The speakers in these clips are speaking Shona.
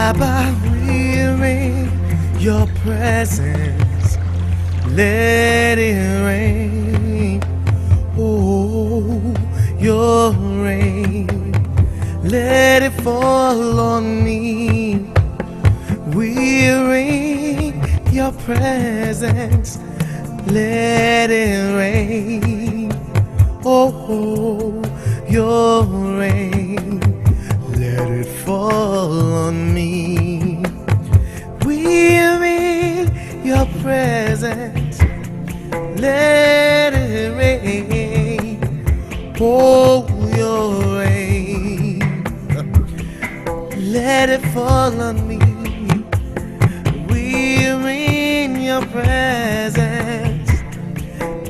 Abba, we're in your presence. Let it rain. Oh, your rain. Let it fall on me. We're in your presence. Let it rain. Oh, your rain. Let it fall on me. We're in your presence. Let it rain. Oh, your rain. Let it fall on me. We're in your presence.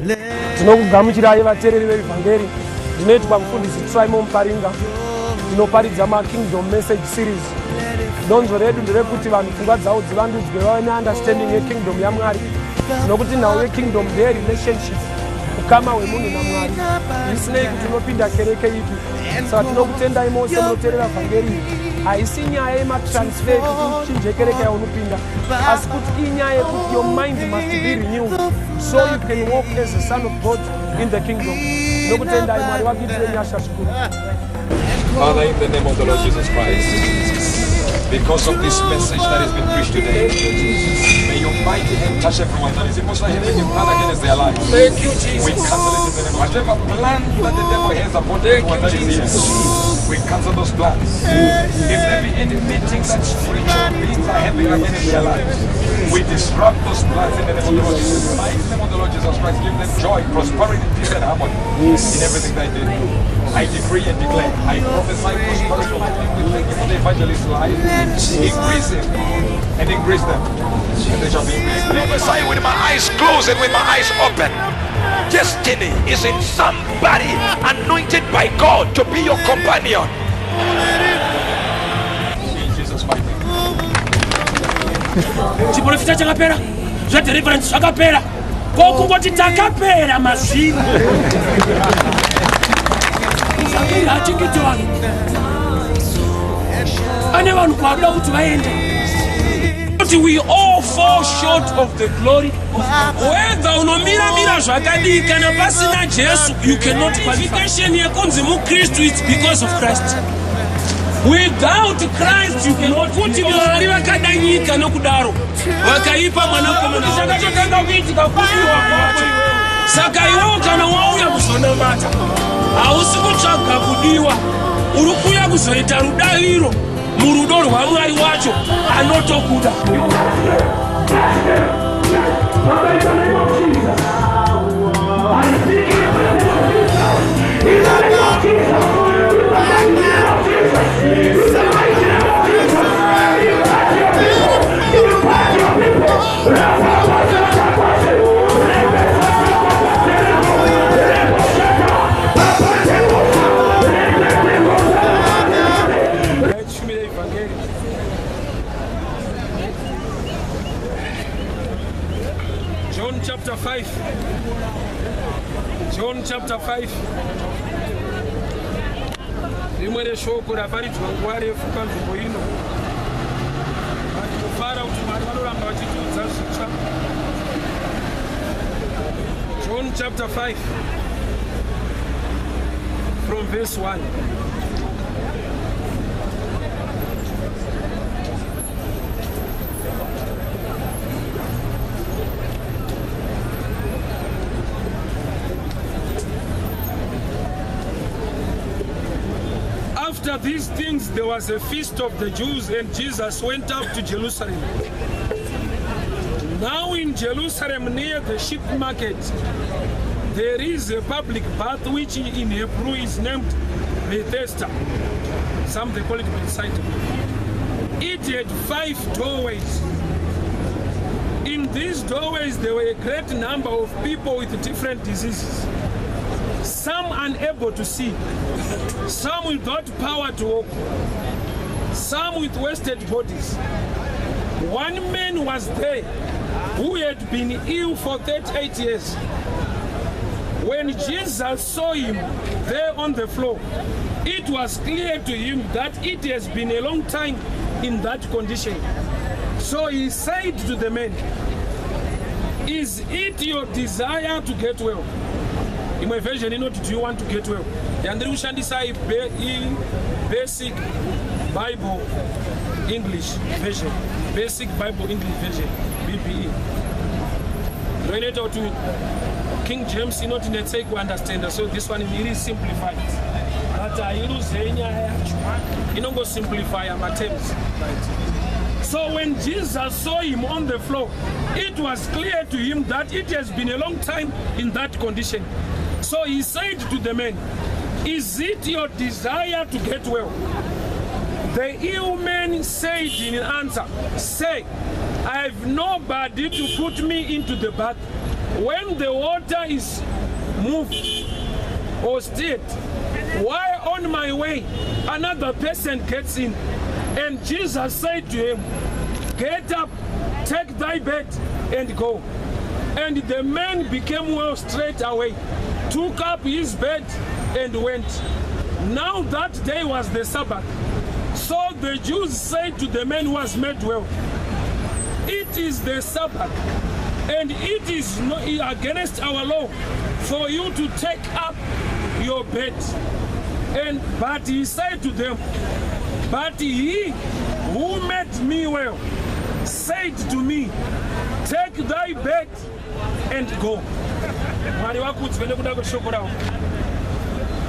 Let Tinokugamuchirai, vateereri vevhangeri. Ndinoitwa Mufundisi Trimo Muparinga, ndinoparidza maKingdom Message Series. Donzvo redu nderekuti vanhu pfungwa dzavo dzivandudzwe, vave neunderstanding yekingdom yaMwari, nokuti nhau yekingdom ndeyerelationship, ukama hwemunhu naMwari, zvisinei kuti unopinda kereke ipi. Saka tinokutendai mose munoteerera vhangeri iyi. Haisi nyaya yematransfer kuti uchinje kereke yaunopinda, asi kuti inyaya yekuti your mind must be renewed so you can walk as a son of God in the kingdom. Nokutendai, Mwari vakuitire nyasha zvikuru. Father, in the name of the Lord Jesus Christ, because of this message that has been preached today, may your mighty hand touch everyone that is emotionally having a plan against their lives. Thank you, Jesus. We cancel it in the name of whatever plan that the devil has upon everyone that is here. We cancel those plans. If there be any meeting that spiritual beings are having against their lives, we disrupt those plans in the name of the Lord Jesus. In the mighty name of the Lord Jesus Christ, give them joy, prosperity, peace, and harmony in everything they do. I decree and declare, I prophesy prosperity over them. We thank you for the evangelist's life. Increase him and increase them. And they shall be increased. Prophesy with my eyes closed and with my eyes open. Destiny is in somebody anointed by God to be your companion. In Jesus' mighty name. Chiprofita chakapera, zvedeliverance zvakapera, kokungoti takapera mazviri. Vhangeri hachengeti vanhu, ane vanhu kwaanoda kuti vaende, kuti we all fall short of the glory of God. Whether unomiramira zvakadii, kana pasina Jesu you cannot. Qualification yekunzi muKristu, it's because of Christ. Without Christ you cannot. Kuti Mwari vakada nyika nokudaro vakaipa mwanakomana. Chakatotanga kuitika kudiwa kwako iwewe. Saka iwewo kana wauya kuzonamata, hausi kutsvaga kudiwa, uri kuuya kuzoita rudaviro murudo rwaMwari wacho anotokuda. Tishumire ivhangeri. John chapter 5, John chapter 5, rimwe reshoko raparidzwa nguva refu panzvimbo ino. Vandinofara kuti Mwari vanoramba vachitiudza zvitsva. John chapter 5 from verse 1. After these things, there was a feast of the Jews, and Jesus went up to Jerusalem. Now, in Jerusalem, near the sheep market, there is a public bath which in Hebrew is named Bethesda. Some they call it Bethsaida. It had five doorways. In these doorways, there were a great number of people with different diseases. Some unable to see, some without power to walk, some with wasted bodies. One man was there who had been ill for 38 years. When Jesus saw him there on the floor, it was clear to him that it has been a long time in that condition. So he said to the man, Is it your desire to get well? Imwe version inoti, Do you want to get well? Yandiri kushandisa i Basic Bible English Version. Basic Bible English Version, BBE. Ndo inoita kuti King James inoti netsei kuunderstanda, so this one iri simplified, but hairuzei nyaya yacho, inongosimplifya materms, right? So when Jesus saw him on the floor, it was clear to him that it has been a long time in that condition. So he said to the man, Is it your desire to get well? The ill man said in answer, Say, I have nobody to put me into the bath when the water is moved or stirred. While on my way, another person gets in. And Jesus said to him, Get up, take thy bed, and go. And the man became well straight away, took up his bed, and went. Now that day was the Sabbath. So the Jews said to the man who was made well, It is the Sabbath, and it is not against our law for you to take up your bed. And but he said to them, But he who made me well said to me, Take thy bed and go. Mwari vakudzwe nekuda kweshoko ravo.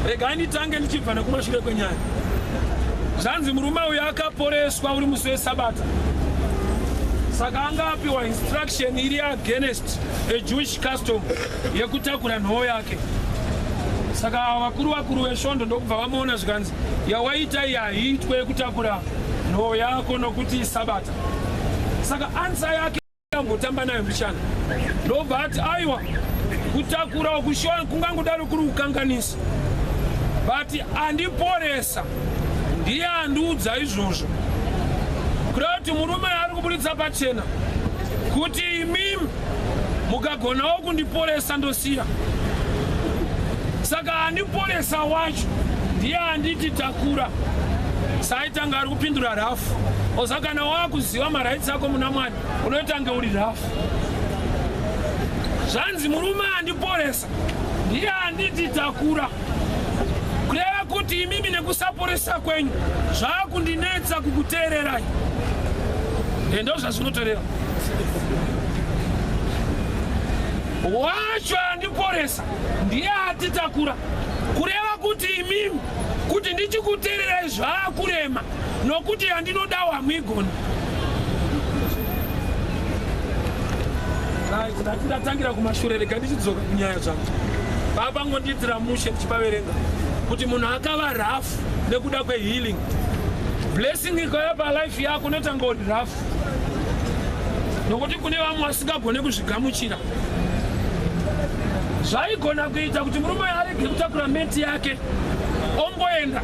Regai nditange ndichibva nekumashure kwenyaya. Zvanzi murume uyu akaporeswa uri musi wesabata, saka anga apiwa instruction iri against a Jewish custom yekutakura nhoo yake. Saka vakuru vakuru vesvondo ndokubva vamuona, zvikanzi, yawaita iyi haiitwe yekutakura nhoo yako nokuti isabata. Saka answer yake ambotamba nayo mbichana, ndobva ati, aiwa, kutakura uku kungangodaro kuri kukanganisa, but andiporesa ndiye andiudza izvozvo. Kureva kuti murume ari kuburitsa pachena kuti imimi mukagonawo kundiporesa ndosiya. Saka andiporesa wacho ndiye anditi takura. Saitanga ari kupindura rough oza. Kana wakuziva marights ako muna Mwari, unoita nge uri rough. Zvanzi murume andiporesa ndiye anditi takura, kureva kuti imimi nekusaporesa kwenyu zvakundinetsa kukuteererai. Endo zvazvinotoreva, wacho andiporesa ndiye atitakura, kureva kuti imimi kuti ndichikuteererai zvaakurema nokuti yandinodawo hamuigoni. Right, ndati ndatangira kumashure, rega ndichidzoka kunyaya dzangu. Papangondiitira mushe ndichipaverenga kuti munhu akava rough nekuda kwehealing. Blessing ikauya palife yako, unotanga uri rough nokuti kune vamwe vasingagone kuzvigamuchira. Zvaigona kuita kuti murume arege kutakura meti yake, ongoenda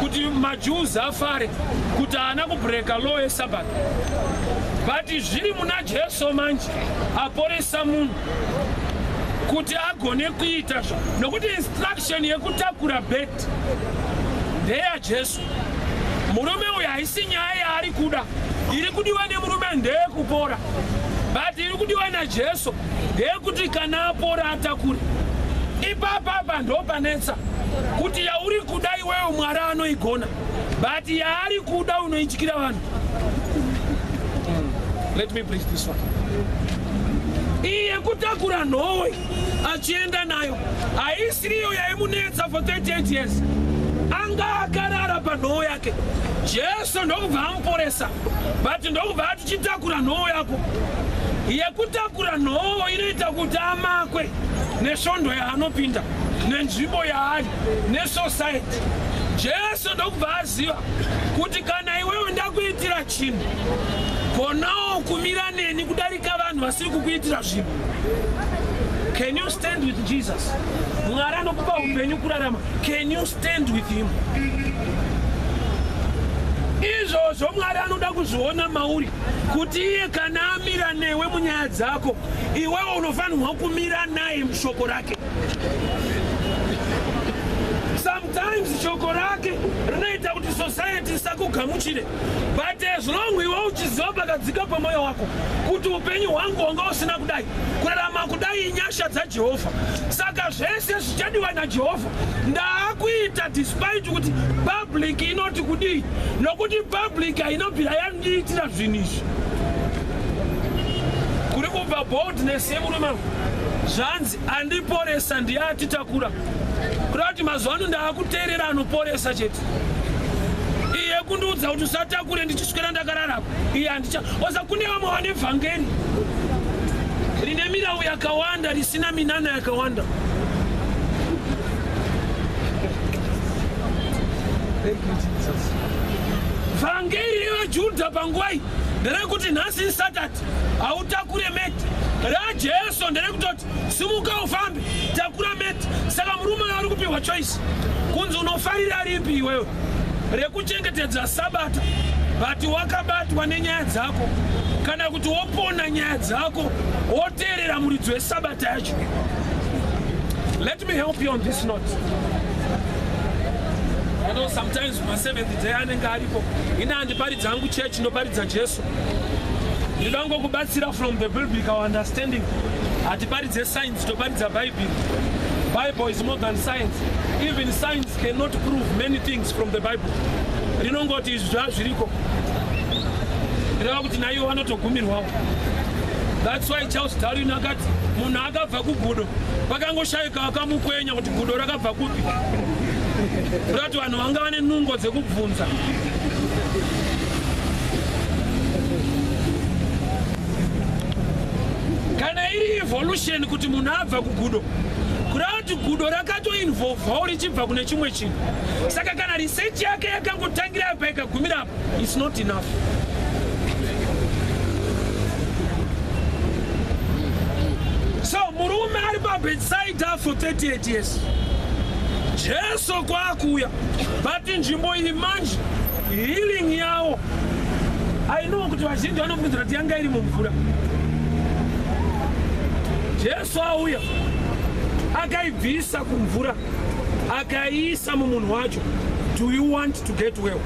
kuti maJews afare kuti haana kubreka law yeSabbath. But zviri muna Jesu manje aporesa munhu kuti agone kuita zvo, nokuti instruction yekutakura bed ndeyaJesu. Murume uyu haisi nyaya yaari kuda. Iri kudiwa nemurume ndeyekupora, but iri kudiwa naJesu ndeyekuti kana apora atakure. Ipapapa ndo panetsa kuti yauri kuda iwewe Mwari anoigona, but yaari kuda unoityira vanhu. Let me preach this one. Iyi yekutakura nhowe achienda nayo haisiriyo yaimunetsa for 38 years. Anga akarara panhoo yake, Jesu ndokubva amuporesa, but ndokubva ati chitakura nhoo yako. Yekutakura nhoo inoita kuti amakwe nesvondo yaanopinda, nenzvimbo yaari, nesociety. Jesu ndokubva aziva kuti kana iwewe ndakuitira chinhu, gonawo kumira neni kudarika vanhu vasiri kukuitira zvinhu. Can you stand with Jesus? Mwari anokupa upenyu kurarama. Can you stand with him? Izvozvo Mwari anoda kuzviona mauri, kuti iye kana amira newe munyaya dzako, iwewe unofanirwa kumira naye mushoko rake. Sometimes shoko rake rinoita kuti society isakugamuchire, but as long iwe uchiziva pakadzika pemwoyo wako kuti upenyu hwangu hwanga usina kudai, kurarama kudai inyasha dzaJehovha, saka zvese zvichadiwa naJehovha ndaakuita, despite kuti public inoti kudii, nokuti public hainobvira yandiitira zvinhu izvi. Kuri kubva boldness yemurume. Zvanzi andiporesa ndiye atitakura, kuda kuti mazuva ano ndaakuteerera anoporesa chete. Iye kundiudza kuti usatakure ndichiswera ndakararapa, iye handicha oza. Kune vamwe vane vhangeri rine mirau yakawanda risina minana yakawanda. Thank you, Jesus. Vhangeri revaJudha panguva iyi nderekuti nhasi iSaturday, hautakure meti. RaJesu nderekutoti simuka ufambe, takura meti. Saka murume ari kupiwa choice kunzi unofarira ripi iwewe, rekuchengetedza Sabata but wakabatwa nenyaya dzako, kana kuti wopona nyaya dzako woteerera muridzi weSabata yacho? Let me help you on this note. I know sometimes maSeventh Day anenge aripo. Ine handiparidza hangu church, ndoparidza Jesu. Ndinoda ngokubatsira from the biblical understanding. Hatiparidze science, toparidza Bible. Bible is more than science. Even science cannot prove many things from the Bible. Rinongoti izvi zvazviriko, reva kuti naivo vanotogumirwawo. That's why Charles Darwin akati munhu akabva kugudo, pakangoshayika akamukwenya kuti gudo rakabva kupi, kuda kuti vanhu vanga vane nungo dzekubvunza. Kana iri evolution kuti munhu abva kugudo, kureva kuti gudo rakatoinvolvawo richibva kune chimwe chinhu. Saka kana research yake yakangotangira apa ikagumira apa, it's not enough. So murume ari paBetsaida for 38 years, Jesu kwakuuya, but nzvimbo iyi manje healing yawo, I know kuti vazhinji vanofungidzira kuti yanga iri mumvura. Jesu auya akaibvisa kumvura, akaiisa mumunhu wacho. Do you want to get well?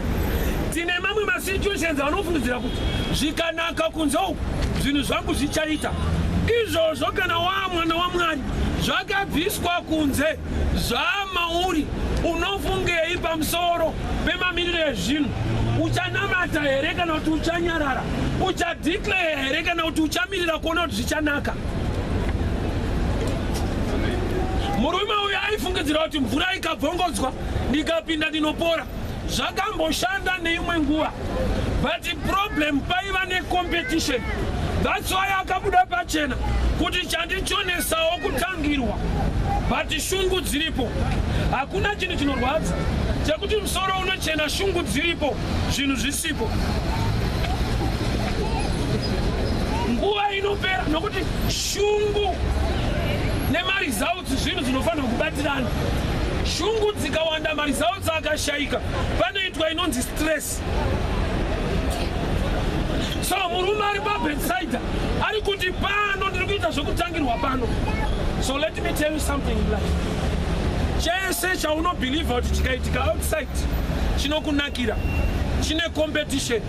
Tine mamwe masituations anofungidzira kuti zvikanaka kunze uku zvinhu zvangu zvichaita. Izvozvo kana waa mwana waMwari, zvakabviswa kunze zvamauri, unofungei pamusoro pemamiriro ezvinhu? Uchanamata here kana kuti uchanyarara? Uchadeclare here kana kuti uchamirira kuona kuti zvichanaka? Murume uyu aifungidzira kuti mvura ikabvongodzwa ndikapinda ndinopora. Zvakamboshanda neimwe nguva, but problem paiva necompetition. That's why akabuda pachena kuti chandichonesawo kutangirwa, but shungu dziripo. Hakuna chinhu chinorwadza chekuti musoro unochena, shungu dziripo, zvinhu zvisipo. Nguva inopera, nokuti shungu nemaresults zvinhu zvinofanirwa kubatirana. Shungu dzikawanda, maresults akashayika, panoitwa inonzi stress. So murume ari paBetsaida ari kuti pano ndiri kuita zvekutangirwa pano. So let me tell you something in life: chese chaunobhilivha kuti chikaitika outside chinokunakira chine competition.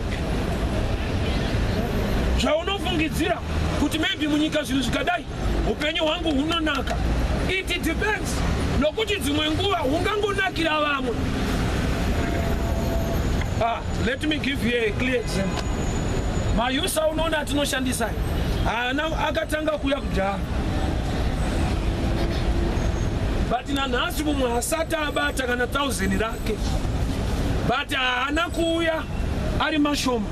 Zvaunofungidzira kuti maybe munyika zvinhu zvikadai upenyu hwangu hunonaka, it depends, nokuti dzimwe nguva hungangonakira vamwe. Ah, let me give you a clear example. Mayusa unoona atinoshandisa haana akatanga kuuya kudhara, but nanhasi mumwe asati abata kana 1000 rake, but haana kuuya ari mashoma,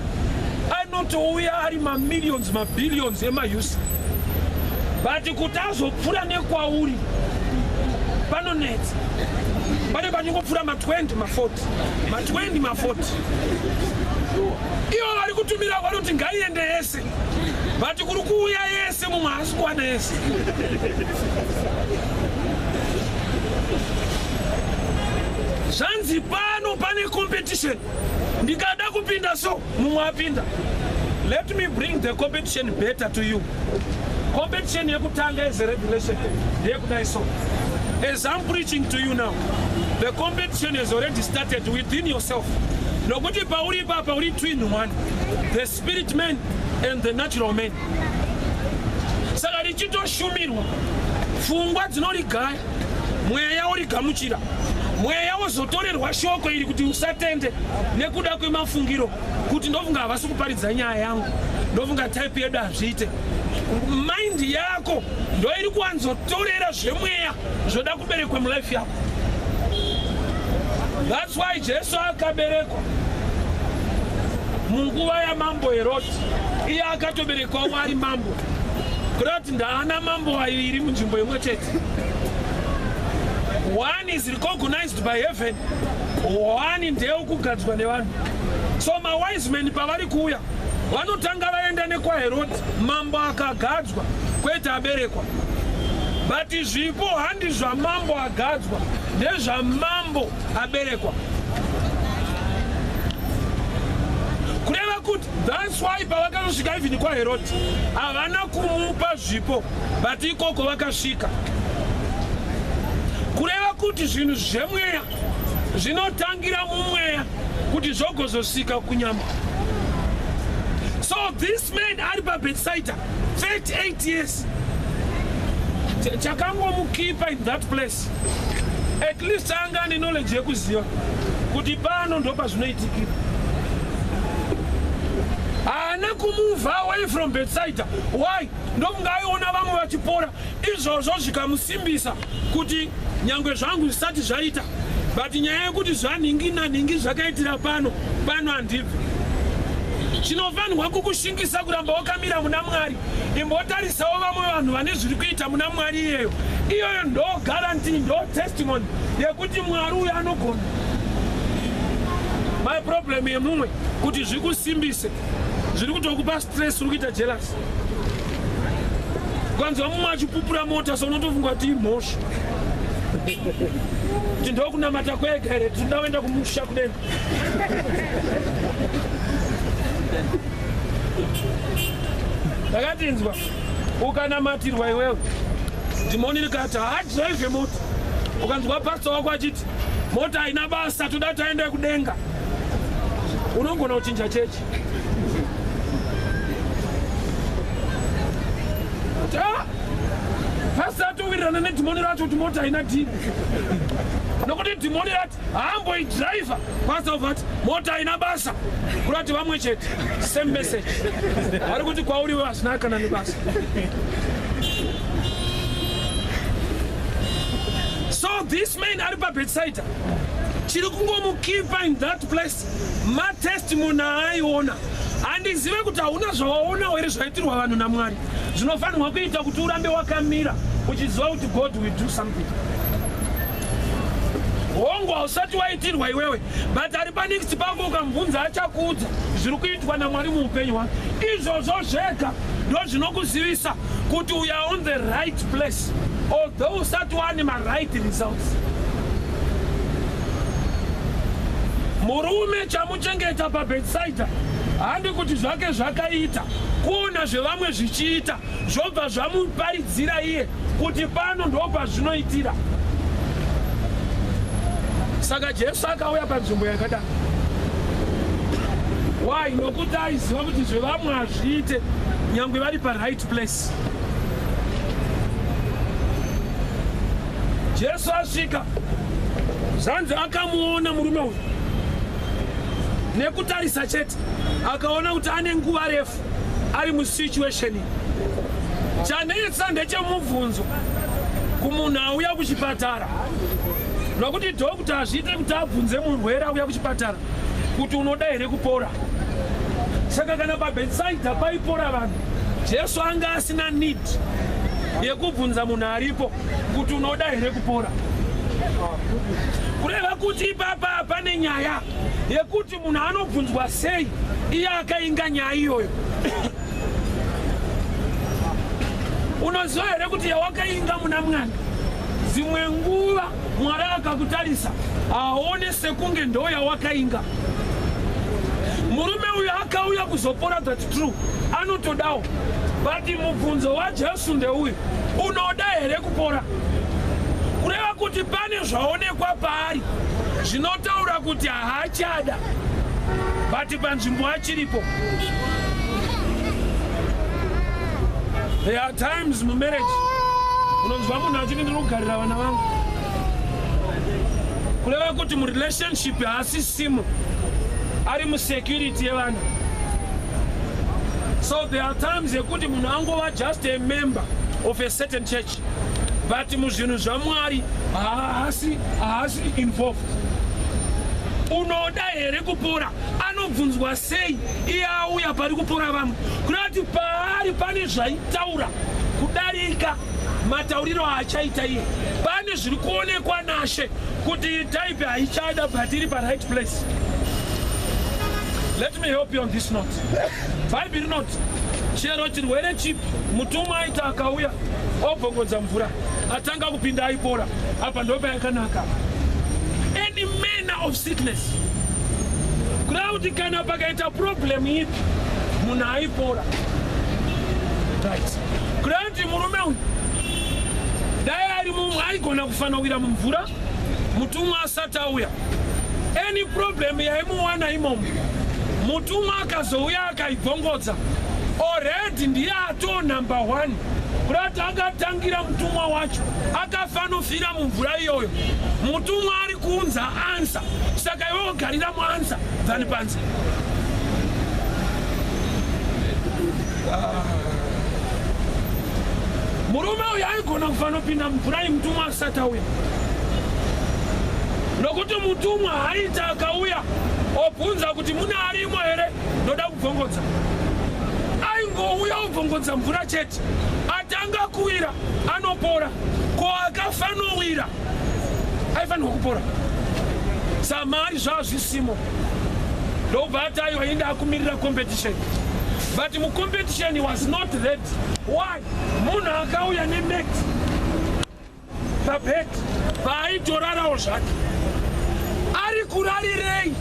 anotouya ari mamillions, mabillions emayusa, but kuti azopfuura nekwauri panonetsa. Pane pachingopfuura ma20, ma40, ma20, ma40. Ivo vari kutumira vanoti ngaiende yese, but kuri kuuya yese, mumwe haasi kuwana yese. Zvanzi pano pane competition, ndikada kupinda so mumwe apinda. Let me bring the competition better to you. Competition yekutanga is a revelation ndeyekudai. So as I'm preaching to you now, The competition has already started within yourself. Nokuti pauri ipapa uri twin one, the spirit man and the natural man. Saka richitoshumirwa, pfungwa dzinorigaya, mweya worigamuchira, mweya wozotorerwa shoko iri kuti usatende nekuda kwemafungiro kuti ndofunga havasi kuparidza nyaya yangu, ndofunga type yedu hazviite. Mind yako ndoiri kuwanzotorera zvemweya zvoda kuberekwa mulife yako. That's why Jesu akaberekwa munguva yamambo Herodi, iye akatoberekwawo ari mambo, kuda kuti ndaana mambo vaviri munzvimbo imwe chete. One is recognized by heaven, one ndeyekugadzwa nevanhu. So mawise men pavari kuuya vanotanga vaenda nekwaHerodi, mambo akagadzwa, kwete aberekwa. But zvipo handi zvamambo agadzwa, ndezvamambo aberekwa. Kureva kuti that's why pavakazosvika even kwaHerodi havana kumupa zvipo, but ikoko vakasvika. Kureva kuti zvinhu zvemweya zvinotangira mumweya kuti zvogozosvika kunyama. So this man ari paBethsaida 38 years, chakangomukipa in that place, at least anga ane knowledge yekuziva kuti pano ndo pazvinoitikira. Haana kumove away from Bethsaida. Why? Ndokunga aiona vamwe vachipora, izvozvo zvikamusimbisa kuti nyangwe zvangu zvisati zvaita, but nyaya yekuti zvanhingi nanhingi zvakaitira pano, pano handibvi. Chinofanirwa kukushingisa kuramba wakamira muna Mwari, imbotarisawo vamwe vanhu vane zviri kuita muna Mwari. Iyeyo iyoyo ndo guarantee, ndo testimony yekuti Mwari uyu anogona. My problem yemumwe kuti zvikusimbise, zviri kutokupa stress, uri kuita jealous. Ukanzwa mumwe achipupura mota, so unotofunga kuti imhosva, kuti ndokunamata kwega here, tinoda kuenda kumusha kudenga. Ndakatinzwa ukanamatirwa iwewe, dhimoni rikati haadhiraivhe mota, ukanzwa pasta wako achiti mota haina basa, toda taenda kudenga, unogona kuchinja chechi. Kuti, "Ah, pasta atowirirana nedhimoni racho kuti mota haina dhiri," nokuti dhimoni rati haamboidhiraivha, pasta ubva ati mota haina basa, kurati vamwe chete, same message vari kuti kwauriwe hazvina kana nebasa. So this man ari paBethsaida, chiri kungomukipa in that place matestimony aaiona. Handizive kuti hauna zvawaonawo here zvaitirwa vanhu naMwari zvinofanirwa kuita kuti urambe wakamira uchiziva kuti God will do something. Hongu, hausati waitirwa iwewe, but ari panext pako ukamubvunza achakuudza zviri kuitwa naMwari muupenyu hwake. Izvozvo zvega ndo zvinokuzivisa kuti we are on the right place, although usati wane maright results. Murume chamuchengeta paBethsaida handi kuti zvake zvakaita, kuona zvevamwe zvichiita, zvobva zvamuparidzira iye kuti pano ndo pazvinoitira. Saka Jesu akauya panzvimbo yakadaro. Why? Nokuti aiziva kuti zvevamwe hazviite nyangwe vari paright place. Jesu asvika, zvanzi akamuona murume uyu nekutarisa chete, akaona kuti ane nguva refu ari musituation iyi. Chanetsa ndechemubvunzo kumunhu auya kuchipatara, nokuti doctor hazviite kuti abvunze murwere auya kuchipatara kuti unoda here kupora. Saka kana paBethsaida paipora vanhu, Jesu anga asina need yekubvunza munhu aripo kuti unoda here kupora. Kureva kuti ipapa pane nyaya yekuti munhu anobvunzwa sei iye akainga nyaya iyoyo. Unoziva here kuti yawakainga muna Mwari, dzimwe nguva Mwari akakutarisa aone sekunge ndo yawakainga? Murume uyu akauya kuzopora, that true, anotodawo, but mubvunzo waJesu ndeuyu: unoda here kupora? Kureva Kureva kuti pane zvaonekwa paari zvinotaura kuti haachada, but panzvimbo achiripo. There are times mumarriage unonzwa munhu achiti ndiri kugarira vana vangu, kureva kuti murelationship haasisimo, ari musecurity yevana. So there are times yekuti munhu angova just a member of a certain church, but muzvinhu zvaMwari haasi involved. Unoda here kupora? Anobvunzwa sei iye auya pari kupora vamwe? Kureva kuti paari pane zvaitaura kudarika matauriro aachaita iye. Pane zviri kuonekwa nashe kuti type haichada, but iri paright place. Let me help you on this note. Bhaibheri rinoti chero chirwere chipi, mutumwa aita akauya obvongodza mvura, atanga kupinda aipora. Apa ndo payakanaka. Any manner of sickness, kureva kuti kana pakaita problem ipi, munhu aipora, right? Kureva kuti murume uyu dai ari mumwe aigona kufanawira mumvura mutumwa asati auya, any problem yaimuwana imomo, mutumwa akazouya akaibvongodza, already ndiye atoo number one. Kureva kuti akatangira mutumwa wacho akafanofira mumvura iyoyo. Mutumwa ari kuunza answer, saka iwe wogarira muanswer than panze. Ah. Murume uyu aigona kufanopinda mumvura iyi mutumwa asati auya, nokuti mutumwa haita akauya obvunza kuti mune arimo here, ndoda kubvongodza. Aingouya obvongodza mvura chete, atanga kuwira anopora. Ko akafanowira aifanirwa kupora samari zvazvisimo. Ndobva ati aiwa, inde akumirira competition, but mucompetition was not ready. Why? Munhu akauya nemat pabed paaitorarawo zvake, ari kurarirei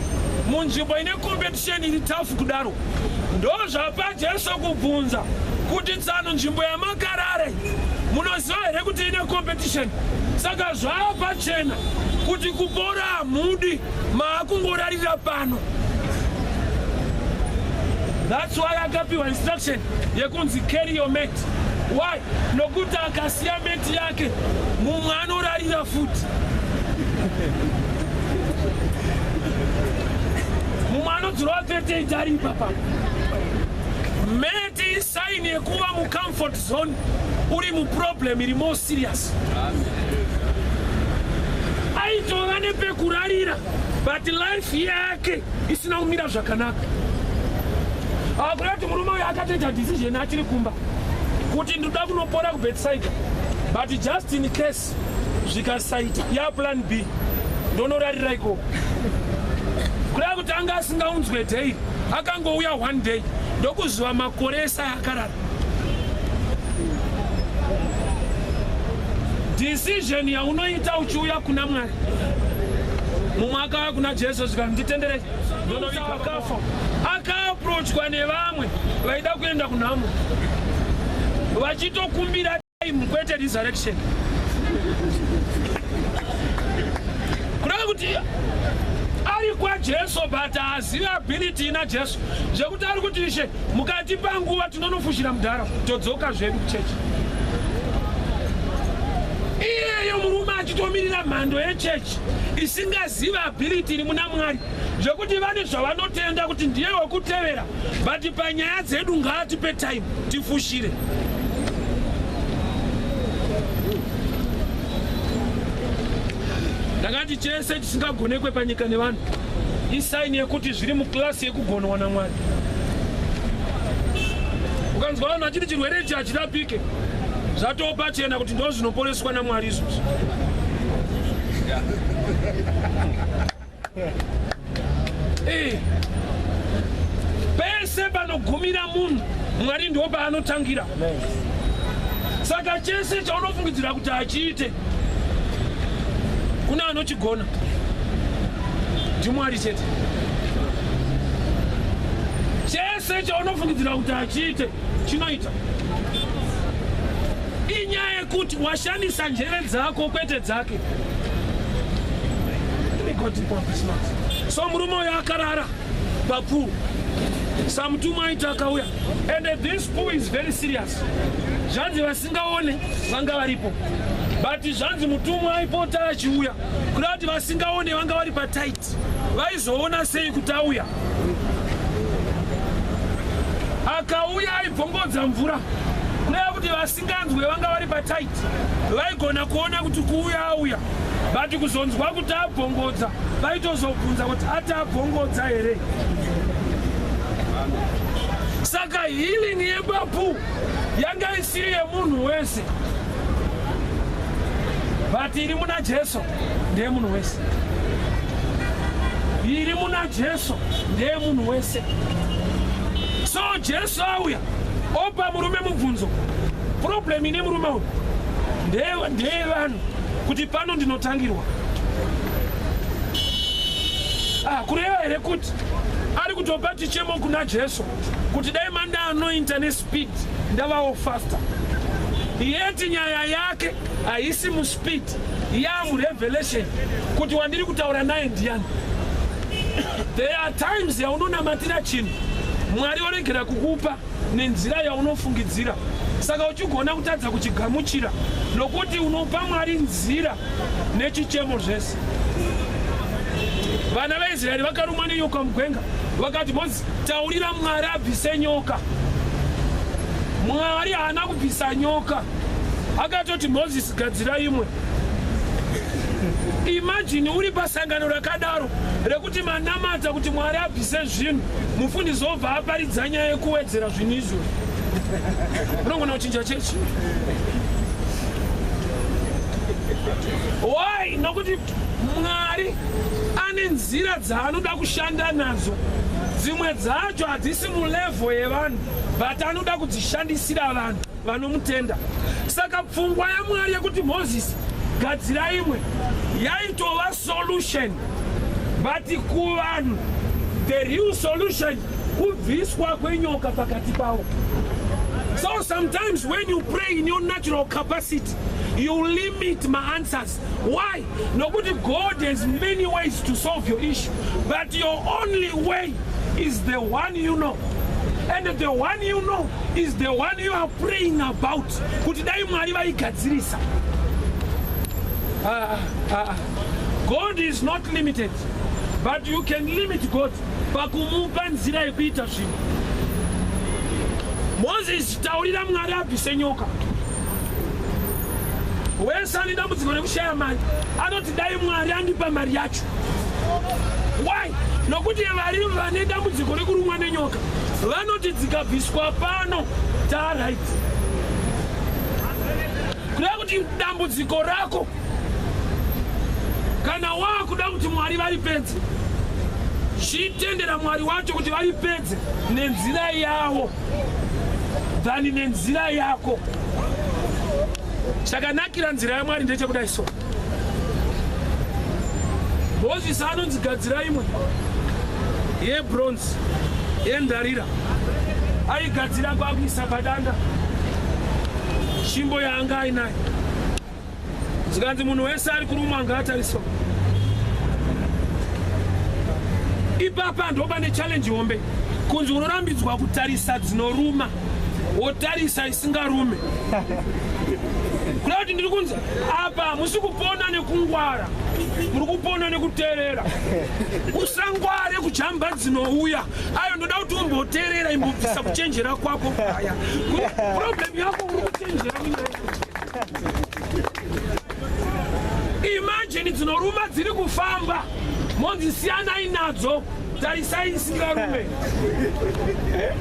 munzvimbo ine competition iri tough kudaro? Ndo zvapa Jesu kubvunza kuti tsano, nzvimbo yamakarare munoziva here kuti ine competition? Saka zvava pachena kuti kupora hamudi, maakungorarira pano. That's why akapiwa instruction yekunzi carry your mat. Why? Nokuti akasiya mat yake, mumwe anorarira futi, mumwe anodzorwa 38 ari ipapa. Mat isign yekuva mucomfort zone uri muproblem iri more serious. Aitova nepekurarira, but life yake isina kumira zvakanaka. Akuda kuti murume uyu akatoita decision achiri kumba kuti ndoda kunopora kuBethsaida, but just in case zvikasaita, yaplan B ndonorarira ikoko. Kureva kuti anga asingaunzwe day, akangouya one day ndokuziva makore ese akarara. Decision yaunoita uchiuya kuna Mwari. Mumwe akauya kuna Jesu zvikati nditenderei akafa, akaapproachwa nevamwe vaida kuenda kunhamo vachitokumbira time, kwete resurrection. Kureva kuti ari kwaJesu, but haazivi ability ina Jesu, zvekuti ari kuti ishe, mukatipa nguva tinonofushira mudhara todzoka zvedu kuchechi. Iyeyo murume achitomirira mhando yechechi isingazivi ability iri muna Mwari, zvekuti vane zvavanotenda kuti ndiye wekutevera, but panyaya dzedu ngaatipe time tifushire. Ndakati chese chisingagonekwe panyika nevanhu isign yekuti zviri muclass yekugonwa naMwari. Ukanzwa vanhu vachiti chirwere ichi hachirapike, zvatoo pachena kuti ndo zvinoporeswa naMwari izvozvo. Pese panogumira munhu, Mwari ndo paanotangira. Saka chese chaunofungidzira kuti hachiite, kuna anochigona, ndiMwari chete. Chese chaunofungidzira kuti hachiite, chinoita. Inyaya yekuti washandisa njere dzako kwete dzake. So murume uyo akarara papool, samutumwa aiti akauya, and this pool is very serious. Zvanzi vasingaone vanga varipo, but zvanzi mutumwa aipota achiuya, kuda kuti vasingaone vanga vari patight vaizoona sei kuti auya. Akauya aibvongodza mvura, kureva kuti vasinganzwe vanga vari patight vaigona kuona kuti kuuya auya, but kuzonzwa kuti abvongodza vaitozobvunza kuti ati abvongodza here. Saka healing yepapool yanga isiri yemunhu wese, but iri muna Jesu ndeyemunhu wese. Iri muna Jesu ndeyemunhu wese. So Jesu auya opa murume mubvunzo. Problem ine murume uyu ndeyevanhu, kuti pano ndinotangirwa. Kureva here kuti ari kutopa chichemo kuna Jesu kuti dai mandaanointa nespeed ndavawo faster? Yeti nyaya yake haisi muspeed, yamurevelation kuti wandiri kutaura naye ndiani. There are times yaunonamatira chinhu, Mwari oregera kukupa nenzira yaunofungidzira, saka uchigona kutadza kuchigamuchira nokuti unopa Mwari nzira nechichemo zvese. Vana vaIsraeri vakarumwa nenyoka mugwenga, vakati, "Mozisi, taurira Mwari abvise nyoka." Mwari haana kubvisa nyoka, akatoti, "Mozisi, gadzira imwe." Imagine uri pasangano rakadaro rekuti manamata kuti Mwari abvise zvinhu, mufundisi obva aparidza nyaya yekuwedzera zvinhu izvo. Unogona kuchinja chechi. Why? Nokuti Mwari ane nzira dzaanoda kushanda nadzo. Dzimwe dzacho hadzisi mulevel yevanhu, but anoda kudzishandisira vanhu vanomutenda. Saka pfungwa yaMwari yekuti, "Mozisi, gadzira imwe," yaitova solution, but kuvanhu the real solution kubviswa kwenyoka pakati pavo. So sometimes when you pray in your natural capacity, you limit my answers. Why? Nokuti God has many ways to solve your issue, but your only way is the one you know, and the one you know is the one you are praying about kuti dai Mwari vaigadzirisa. God is not limited, but you can limit God pakumupa nzira yekuita zvinhu. Moses, taurira Mwari abvise nyoka. Wese ane dambudziko rekushaya mari anoti, "Dai Mwari andipa mari yacho." Why? Nokuti vari vane dambudziko rekurumwa nenyoka vanoti dzikabviswa pano taaright. Kureva kuti dambudziko rako, kana waakuda kuti Mwari varipedze, chitendera Mwari wacho kuti varipedze nenzira yavo than nenzira yako. Chakanakira nzira yaMwari ndechekudai. So Mozisi anonzi, "Gadzira imwe yebronze, yendarira." Aigadzira kwakuisa padanda shimbo yaanga ainayo. Zikanzi munhu wese ari kurumwa ngaatariswa ipapa. Ndo pane challenge hombe, kunzi unorambidzwa kutarisa dzinoruma, wotarisa isingarume. Kuda kuti ndiri kunzi apa hamusi kupona nekungwara, muri kupona nekuteerera. Usangware kujamba dzinouya ayo. Ndoda kuti umboteerera, imbobvisa kuchenjera kwako. Aya problem yako, uri kuchenjera munyaya. Imagine dzinoruma dziri kufamba, monzi siyanai nadzo, tarisai isingarume.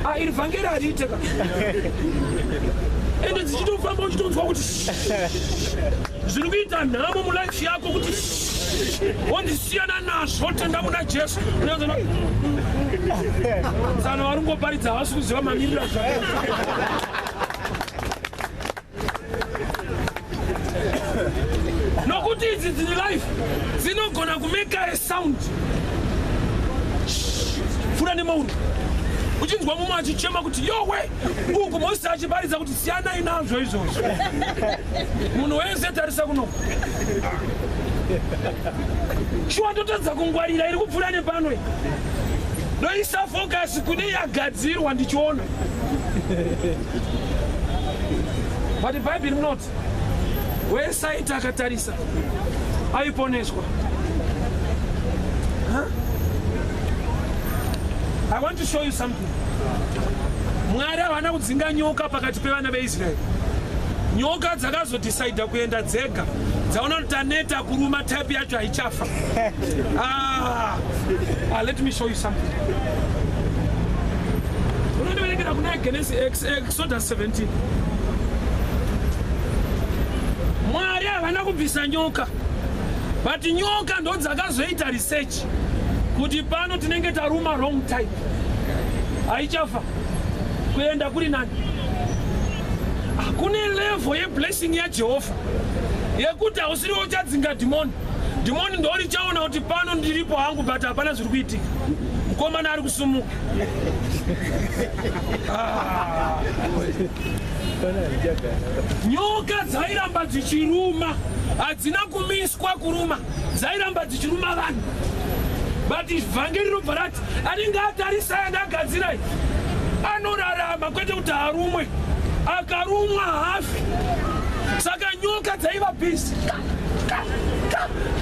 Ah, iri vhangeri hariite ka. Ende dzichitofamba, uchitonzwa kuti zviri kuita nhamo mulife yako, kuti wondisiyana nazvo, tenda muna Jesu. Tsano vari kungoparidza havasi kuziva mamiriro azvakaita, nokuti idzi dziri life dzinogona kumeka a sound. Fura nemauri. Uchinzwa mumwe achichema kuti yowe, uku Mosesi achiparidza kuti siyanai nazvo izvozvo. Munhu wese tarisa kuno. Shuwa ndotadza kungwarira iri kupfuura nepano iyi. Ndoisa focus kune yagadzirwa ndichiona. But Bible rinoti wese aiti akatarisa aiponeswa. Huh? I want to show you something. Mwari havana kudzinga nyoka pakati pevana veIsraeri. Nyoka dzakazodhisaidha kuenda dzega, dzaona kuti taneta kuruma, type yacho haichafa. Let me show you something. Unondiverengera kuna Genesis, Exodus 17. Mwari havana kubvisa nyoka, but nyoka ndo dzakazoita research kuti pano tinenge taruma wrong type, haichafa, kuenda kuri nani. Kune level yeblessing yaJehovha yekuti hausiri uchadzinga dhimoni. Dhimoni ndo richaona kuti pano ndiripo hangu, but hapana zviri kuitika, mukomana ari kusumuka. Ah. Nyoka dzairamba dzichiruma, hadzina kumiswa kuruma, dzairamba dzichiruma vanhu, but vhangeri rinobva rati anenge atarisa yandagadzirai anorarama, kwete kuti arumwe. Akarumwa hafi. Saka nyoka dzaiva busy,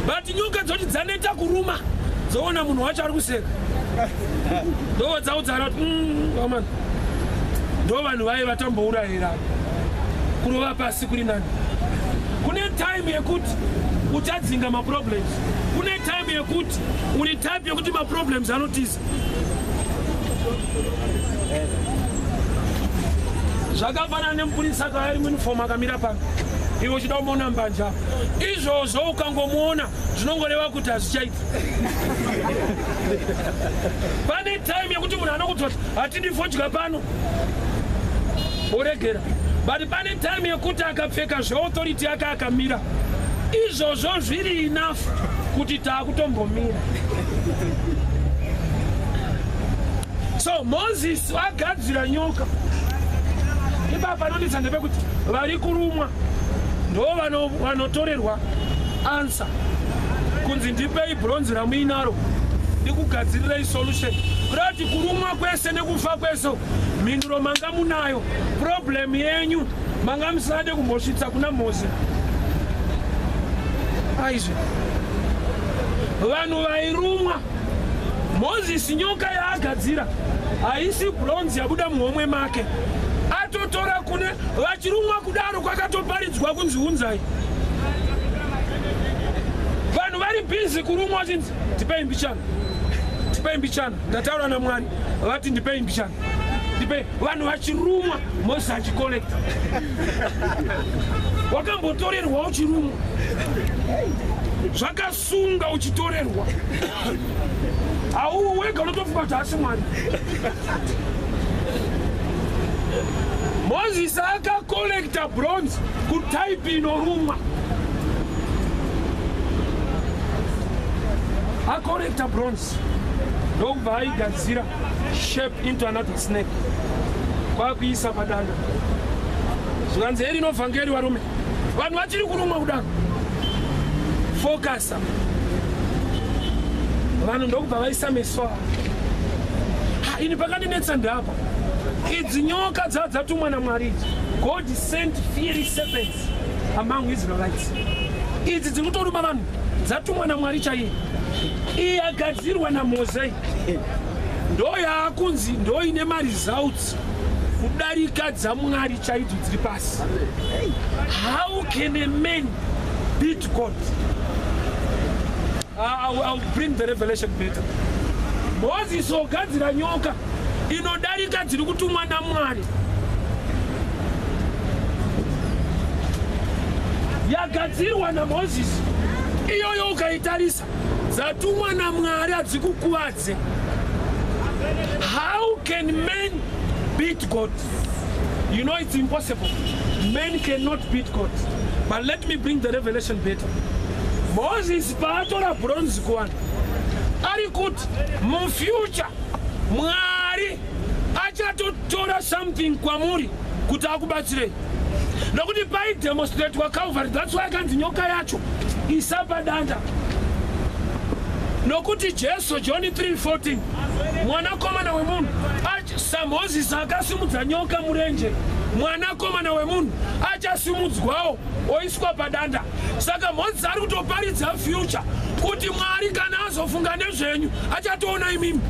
but nyoka dzoti dzaneta kuruma, dzoona munhu wacho ari kuseka, ndo dzaudzana kuti amana, ndo vanhu vaye vatambourayira, kurova pasi kuri nani. Kune time yekuti uchadzinga maproblems, kune time yekuti uri type yekuti maproblems anotiza. Zvakafanana nemupurisa akauya ari muuniform akamira pano, iwe uchida kumuona mbanja. Izvozvo ukangomuona zvinongoreva kuti hazvichaita. Pane time yekuti munhu anokudza kuti hatidi fodya pano, oregera, but pane time yekuti akapfeka zveauthority yake akamira, izvozvo zviri enough kuti taakutombomira. So Moses agadzira nyoka. Ipapa panonetsa ndepekuti vari kurumwa ndo vanotorerwa answer kunzi ndipei bronze ramuinaro ndikugadzirirei solution. Kuda kuti kurumwa kwese nekufa kwese, mhinduro manga munayo. Problem yenyu manga musade kumbosvitsa kuna Mose. Aizve vanhu vairumwa, Mozisi nyoka yaagadzira haisi bronze yabuda muhomwe make, atotora kune vachirumwa. Kudaro kwakatoparidzwa kunzi unzai. Vanhu vari busy kurumwa vachinzi ndipei mbichana, ndipei mbichana, ndataura naMwari vati ndipei mbichana, ndipei. Vanhu vachirumwa, Mozisi achicollecta. Wakambotorerwa uchirumwa zvakasunga, uchitorerwa hau wega, unotofunga kuti asi Mwari. Mozisi akacollecta bronze kutype inorumwa. Acollecta bronze ndokubva aigadzira shape into another snake, kwakuisa padanda. Zvikanzi eri inovhangeri varume, vanhu vachiri kurumwa kudaro, focusa. Vanhu ndokubva vaisa meso avo. Ini pakandinetsa ndapa idzi nyoka dzava dzatumwa naMwari idzi. God sent fiery serpents among Israelites. Idzi dziri kutoruma vanhu dzatumwa naMwari chaiye. Iyi yagadzirwa naMozei ndo yaakunzi ndo ine maresults kudarika dzaMwari chaidzo dziri pasi. How can a man beat God? I'll bring the revelation better. Moses ogadzira nyoka inodarika dziri kutumwa naMwari, yagadzirwa naMozisi iyoyo. Ukaitarisa, dzatumwa naMwari hadzikukuvadze. How can man beat God? You know it's impossible. Man cannot beat God. But let me bring the revelation better. Moses paatora bronze kuvanhu, ari kuti mufuture Mwari Atotora something kwamuri kuti akubatsirei. Nokuti paidemonstratwa Calvary, that's why akanzi nyoka yacho isapa danda. Nokuti Jesu, John 3:14, mwanakomana wemunhu, saMozisi akasimudza nyoka murenje, mwanakomana wemunhu achasimudzwawo oiswa padanda. Saka Mozisi ari kutoparidza future kuti Mwari kana azofunga nezvenyu achatoona imimi.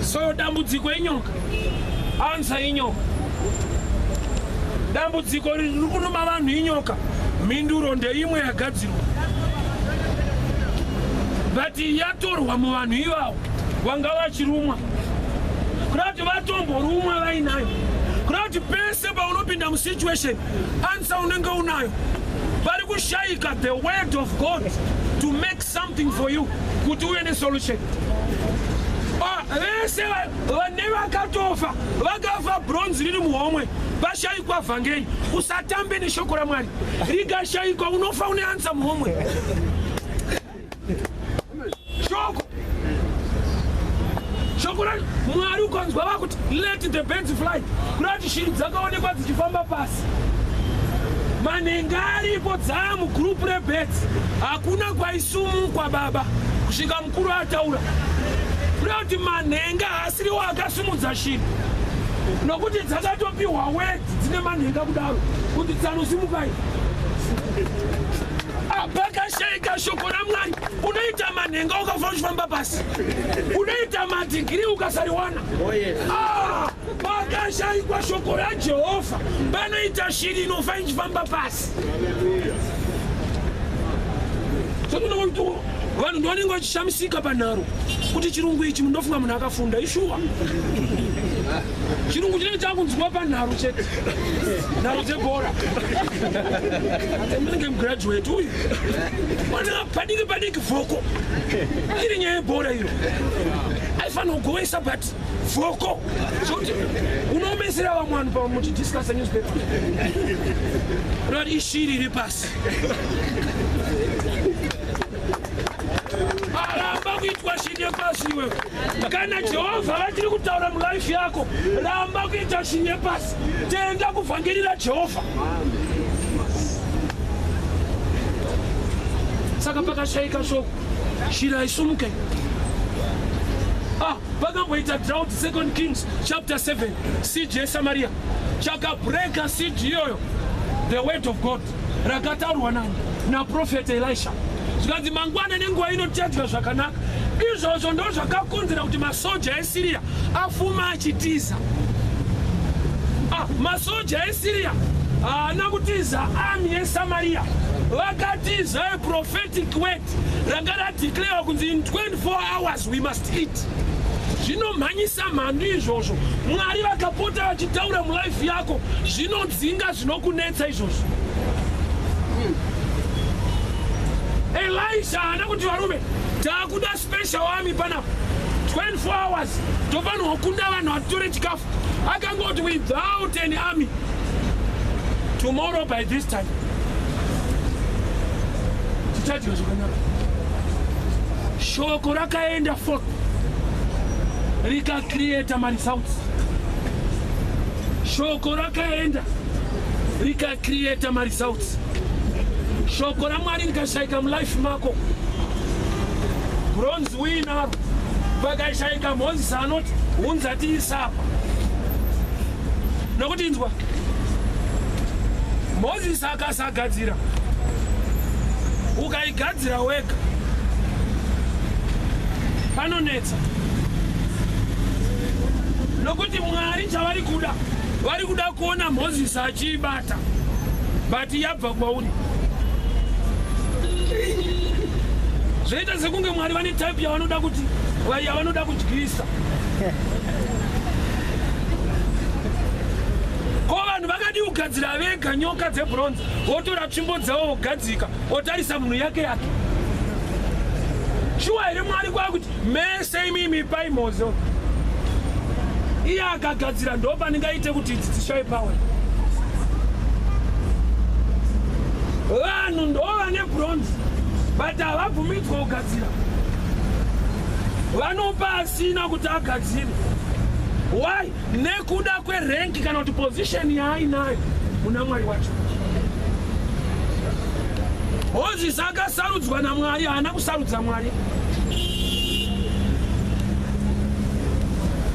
So dambudziko inyoka, ansa inyoka. Dambudziko riri kunuma vanhu inyoka, mhinduro ndeimwe yagadzirwa, but yatorwa muvanhu ivavo vanga vachirumwa, kuda kuti vatomborumwa vainayo, kuda kuti pese paunopinda musituation answer unenge unayo. Pari kushayika the word of God to make something for you kuti uve nesolution. Vese vane vakatofa vakafa bronze riri muhomwe, pashayikwa vhangeri. Usatambe neshoko raMwari, rikashayikwa unofa une answer muhomwe. Shoko raMwari ukanzwa vakuti let the birds fly, kurati shiri dzakaonekwa dzichifamba pasi, manhenga aripo, dzaa mugroup rebirds, hakuna kwaisumukwa baba kusvika mukuru ataura. Kuda kuti manhenga haasiriwo akasumudza shiri, nokuti dzakatopiwa word dzine manhenga kudaro kuti tsanosimukai. Pakashayika shoko raMwari unoita manhenga ukafa uchifamba pasi, unoita madegree ukasariwana. Pakashayikwa shoko raJehovha panoita shiri inofa ichifamba pasi. Vanhu ndovanenge vachishamisika panharo kuti chirungu ichi, mundofunga munhu akafunda. Ishuwa, chirungu chinenge chakunzwa panharo chete, nharo dzebhora. Munenge mugraduate uyu wana padiki padiki vhoko iri nyaya yebhora iro aifanira kugovesa, but vhoko zvokuti unoomesera vamwe vanhu pamuchidiscussa newspaper, unoti ishiri iri pasi. Aramba kuitwa shiri yepasi iwewe. Kana Jehovha vachiri kutaura mulife yako, ramba kuita shiri yepasi, tenda kuvhangeri raJehovha. Saka pakashayika shoko, shiri haisumuke. Pakamboita drought, Second Kings chapter 7, siege yeSamaria. Chakabreka siege iyoyo, the word of God rakataurwa nani? Naprofeti Elisha. Zvikanzi mangwana nenguva ino tichadya zvakanaka. Izvozvo ndo zvakakonzera kuti masoja eSiriya afuma achitiza. Masoja eSiriya haana kutiza army yeSamaria, vakatiza aprophetic word ranga radeclare kunzi in 24 hours we must eat. Zvinomhanyisa mhandu izvozvo. Mwari vakapota vachitaura mulife yako, zvinodzinga zvinokunetsa izvozvo. Elisha haana kuti varume taakuda special army panapa, 24 hours tofanirwa kukunda vanhu vatitore chikafu. Akangoti without an army, tomorrow by this time tichadya zvakanaka. Shoko rakaenda forth rikacreata maresults. Shoko rakaenda rikacreata maresults. Shoko raMwari rikashayika mulife mako, bronze uinaro, pakashayika Mozisi anoti hunza tiisapa. Nokuti inzwa, Mozisi akasagadzira, ukaigadzira wega panonetsa, nokuti Mwari chavari kuda, vari kuda kuona Mozisi achiibata, but yabva kwauri. Zvoita sekunge Mwari vane type yavanoda kuti yavanoda kudyisa. Ko vanhu vakadi kugadzira vega nyoka dzebronze, votora tsvimbo dzavo vogadzika, otarisa munhu yake yake? Shuwa here Mwari kwakuti mese imimi pai Mozo, iye akagadzira, ndo pandingaite kuti idzi dzishaye power? Vanhu ndo vane bronze but havabvumidzwa kugadzira. Vanopa asina kuti agadzire. Why? Nekuda kwerenki kana kuti position yaainayo muna Mwari wacho. Moses akasarudzwa naMwari, haana kusarudza Mwari.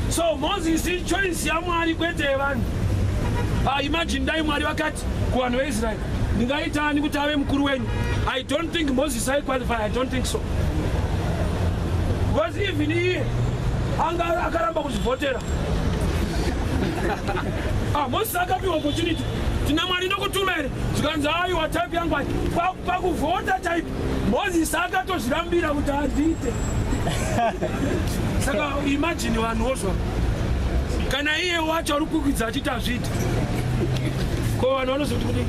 So Moses ichoice yaMwari kwete yevanhu. Ah, imagine dai Mwari vakati kuvanhu veIsraeri, ndingaita ani kuti ave mukuru wenyu? I don't think Moses aiqualify. I don't think so, because even iye anga akaramba kuzvivhotera. Ah, Moses akapiwa opportunity, tina Mwari ndokutuma here? Zvikanzi aiwa, type yangu ai pakuvhota type. Moses akatozvirambira kuti handiite. Saka imagine vanhu wozva kana iye wacho ari kukwidza achiti hazviite, ko vanhu vanozoti kudii?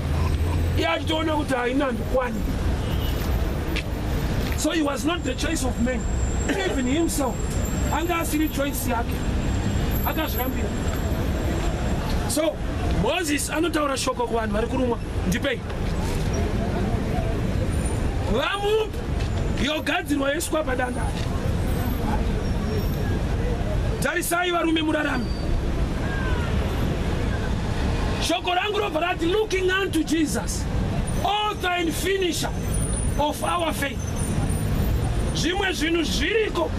Iye achitoona kuti haina, handikwani. So he was not the choice of men. Even himself anga asiri choice yake, akazvirambira. So Moses anotaura shoko kuvanhu vari kurumwa, ndipei. Vamupa, yogadzirwa, yoiswa padanda. Tarisai varume, murarami. Shoko rangu robva rati, looking unto Jesus, author and finisher of our faith. Zvimwe zvinhu zviriko,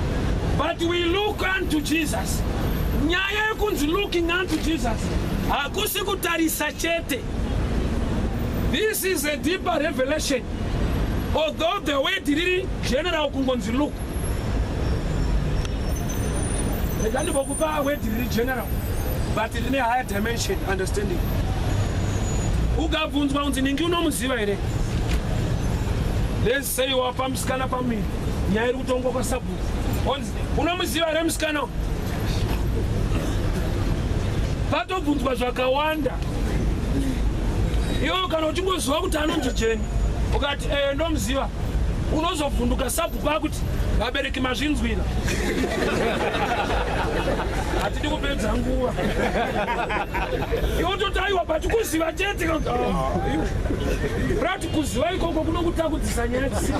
but we look unto Jesus. Nyaya yekunzi looking unto Jesus hakusi kutarisa chete. This is a deeper revelation, although the word riri general kungonzi look. Rega ndimbokupa word riri general but rine higher dimension understanding. Ukabvunzwa unzi ningi unomuziva here, let's say wapa musikana pamiri, nyaya iri kutongwa kwasabhuku, onzi unomuziva here musikana? Patobvunzwa zvakawanda. Iwo kana uchingoziva kuti anonzi Jeni, ukati e ndomuziva, unozovhunduka sabhuku akuti vabereki mazvinzwira, hatidi kupedza nguva. Iwe toti aiwa, but kuziva chete rati kuziva ikoko kunokutakudzisa nyaya dzisina.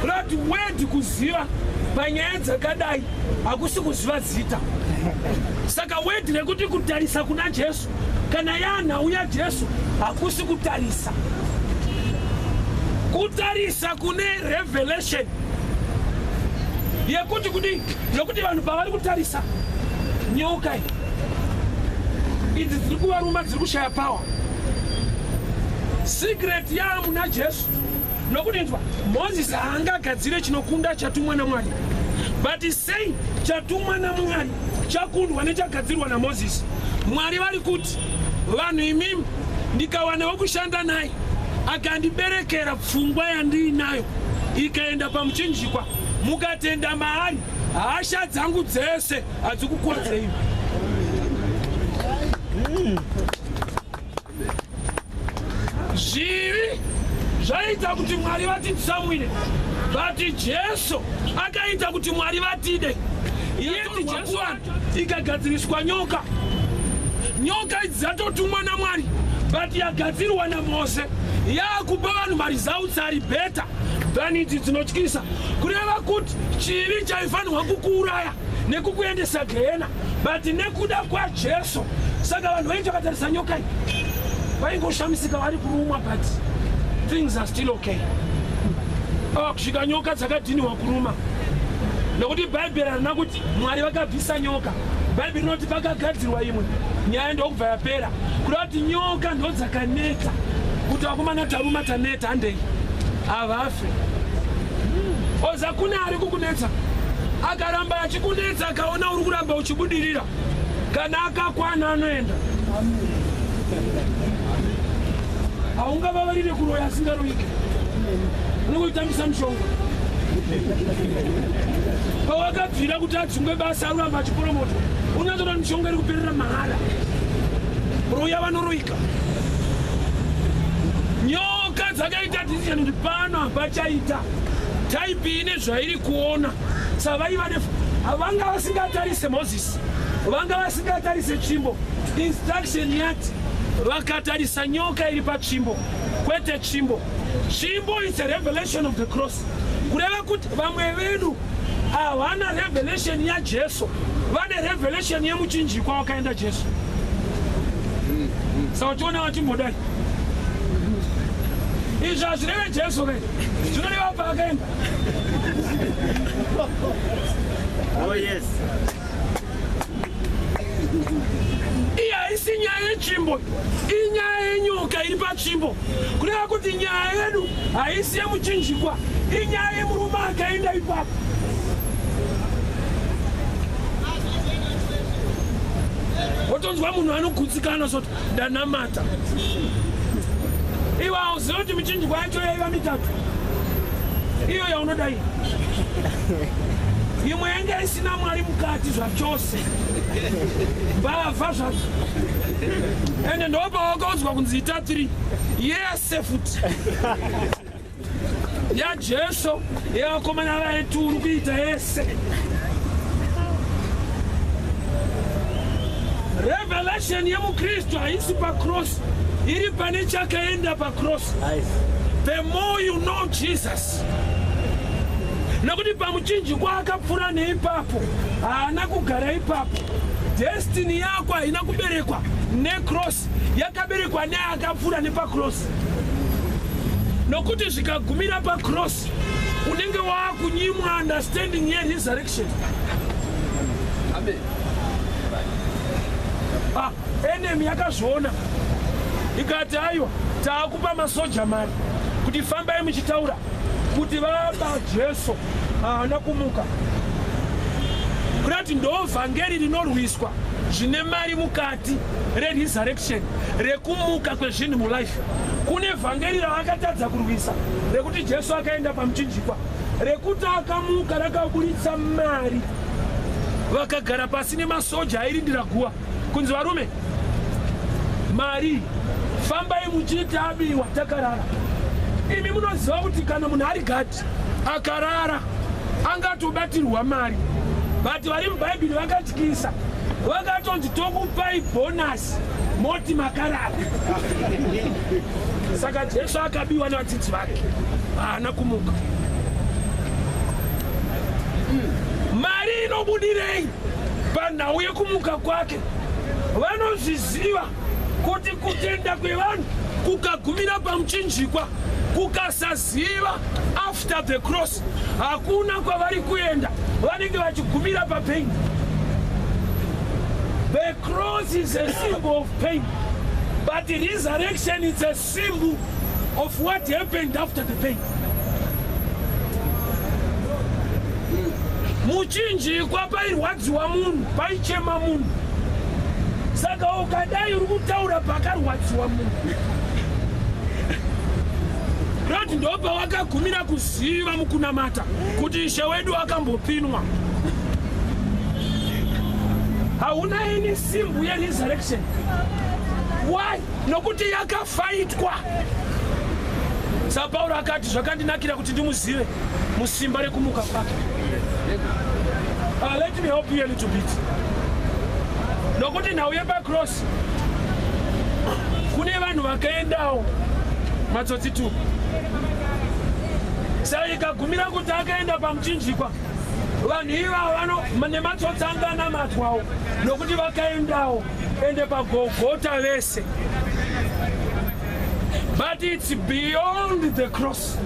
Rati word kuziva panyaya dzakadai hakusi kuziva zita. Saka word rekuti kutarisa kuna Jesu, kana yanhau yaJesu, hakusi kutarisa. Kutarisa kune revelation yekuti kudii? Nokuti vanhu pavari kutarisa nyoka iyi, idzi dziri kuvaruma dziri kushaya power. Secret yaamuna Jesu, nokuti nzwa, Mozisi haangagadzire chinokunda chatumwa naMwari. But sei chatumwa naMwari chakundwa nechagadzirwa naMozisi? Mwari vari kuti vanhu imimi, ndikawana wekushanda naye akandiberekera pfungwa yandiinayo ikaenda pamuchinjikwa, mukatenda maari, hasha dzangu dzese hadzikukuwadzei. Zvivi zvaita kuti Mwari vatitsamwire, but Jesu akaita kuti Mwari vatide. Yeti Jesu ikagadziriswa nyoka, nyoka idzi dzatotumwa naMwari, but yagadzirwa naMose yakupa vanhu maresults ari better than idzi dzinotyisa. Kureva kuti chivi chaifanirwa kukuuraya nekukuendesa gehena, but nekuda kwaJesu. Saka vanhu vaiti vakatarisa nyoka iyi vaingoshamisika, vari kurumwa but things are still okay. Oh, kusvika nyoka dzakadhiniwa kuruma, nokuti Bhaibheri harina kuti Mwari vakabvisa nyoka. Bhaibheri rinoti pakagadzirwa imwe, nyaya ndokubva yapera. Kuda kuti nyoka ndo dzakaneta kuti vakomana taruma taneta, handei, havafe. Oza kune ari kukunetsa, akaramba achikunetsa, akaona uri kuramba uchibudirira, kana akakwana anoenda. Haungavavarire kuroya asingaroike, unongoitambisa mushonga. Pawakabvira kuti adzungwe basa, aruramba achipromotwa, unyatsona mishonga iri kuperera mahara. Roya vanoroika. Nyoka dzakaita decision kuti pano hapachaita, type ine zvairi kuona. Savaiva havanga vasingatarise Mozisi. Vanga vasingatarise tsvimbo. Instruction yati vakatarisa nyoka iri patsvimbo, kwete tsvimbo. Tsvimbo is a revelation of the cross. Kureva kuti vamwe vedu havana revelation yaJesu, vane revelation yemuchinjikwa wakaenda Jesu. Saka uchiona vachimbodai izvi hazvireve Jesu ve, zvinoreva paakaenda. Oh yes. Iyi haisi nyaya yetsvimbo, inyaya yenyoka iri patsvimbo. Kureva kuti nyaya yedu haisi yemuchinjikwa, inyaya yemurume akaenda ipapo. Wotonzwa munhu anogutsikana soti ndanamata. Iwe hauzivi kuti michinjikwa yacho yaiva mitatu, iyo yaunodai imwe yanga isina Mwari mukati zvachose, mbavha zvazvo. Ende ndopawakaudzwa kunzi ita 3 yese futi yaJesu yevakomana vaetu uri kuita yese. Revelation yemuKristu haisi pacross, iri pane chakaenda pacross. The more you know Jesus, nekuti pamuchinjikwa akapfuura neipapo, haana kugara ipapo. Destiny yako haina kuberekwa necross, yakaberekwa neakapfuura nepacross. Nokuti zvikagumira pacross, unenge waakunyimwa understanding yeresurrection. Amen. Enemy yakazviona ikati aiwa, taakupa masoja mari kuti fambai muchitaura kuti vaba Jesu haana kumuka. Kurati ndo vhangeri rinorwiswa zvine mari mukati reresurrection, rekumuka kwezvinhu mulife. Kune vhangeri ravakatadza kurwisa rekuti Jesu akaenda pamuchinjikwa, rekuti akamuka rakaburitsa mari. Vakagara pasi nemasoja airindira guva kunzi varume mari fambai muchiiti abiwa takarara. Imi munoziva kuti kana munhu ari gadi akarara angatobatirwa mari, but vari mubhaibheri vakatyisa, vakatonzi tokupai bhonasi moti makarara. Saka Jesu akabiwa nevadzidzi vake, haana kumuka. Mari inobudirei panhau yekumuka kwake? Vanozviziva kuti kutenda kwevanhu kukagumira pamuchinjikwa, kukasaziva after the cross, hakuna kwavari kuenda, vanenge vachigumira papain. The cross is a symbol of pain, but the resurrection is a symbol of what happened after the pain. Muchinjikwa pairwadziwa munhu, paichema munhu. Saka ukadai uri kutaura pakarwadziwa munhu, rati ndopawakagumira kuziva mukunamata kuti Ishe wedu akambopinwa. Hauna ini simbu yeresurrection. Why? Nokuti yakafaitwa. SaPauro akati zvakandinakira kuti ndimuzive musimba rekumuka kwake. Let me help you a little bit. Nokuti nhau yepacross kune vanhu vakaendawo matsotsi tu. Saka ikagumira kuti akaenda pamuchinjikwa, vanhu ivavo vano nematsotsi anga anamatwawo nokuti vakaendawo ende pagogota vese. But it's beyond the cross.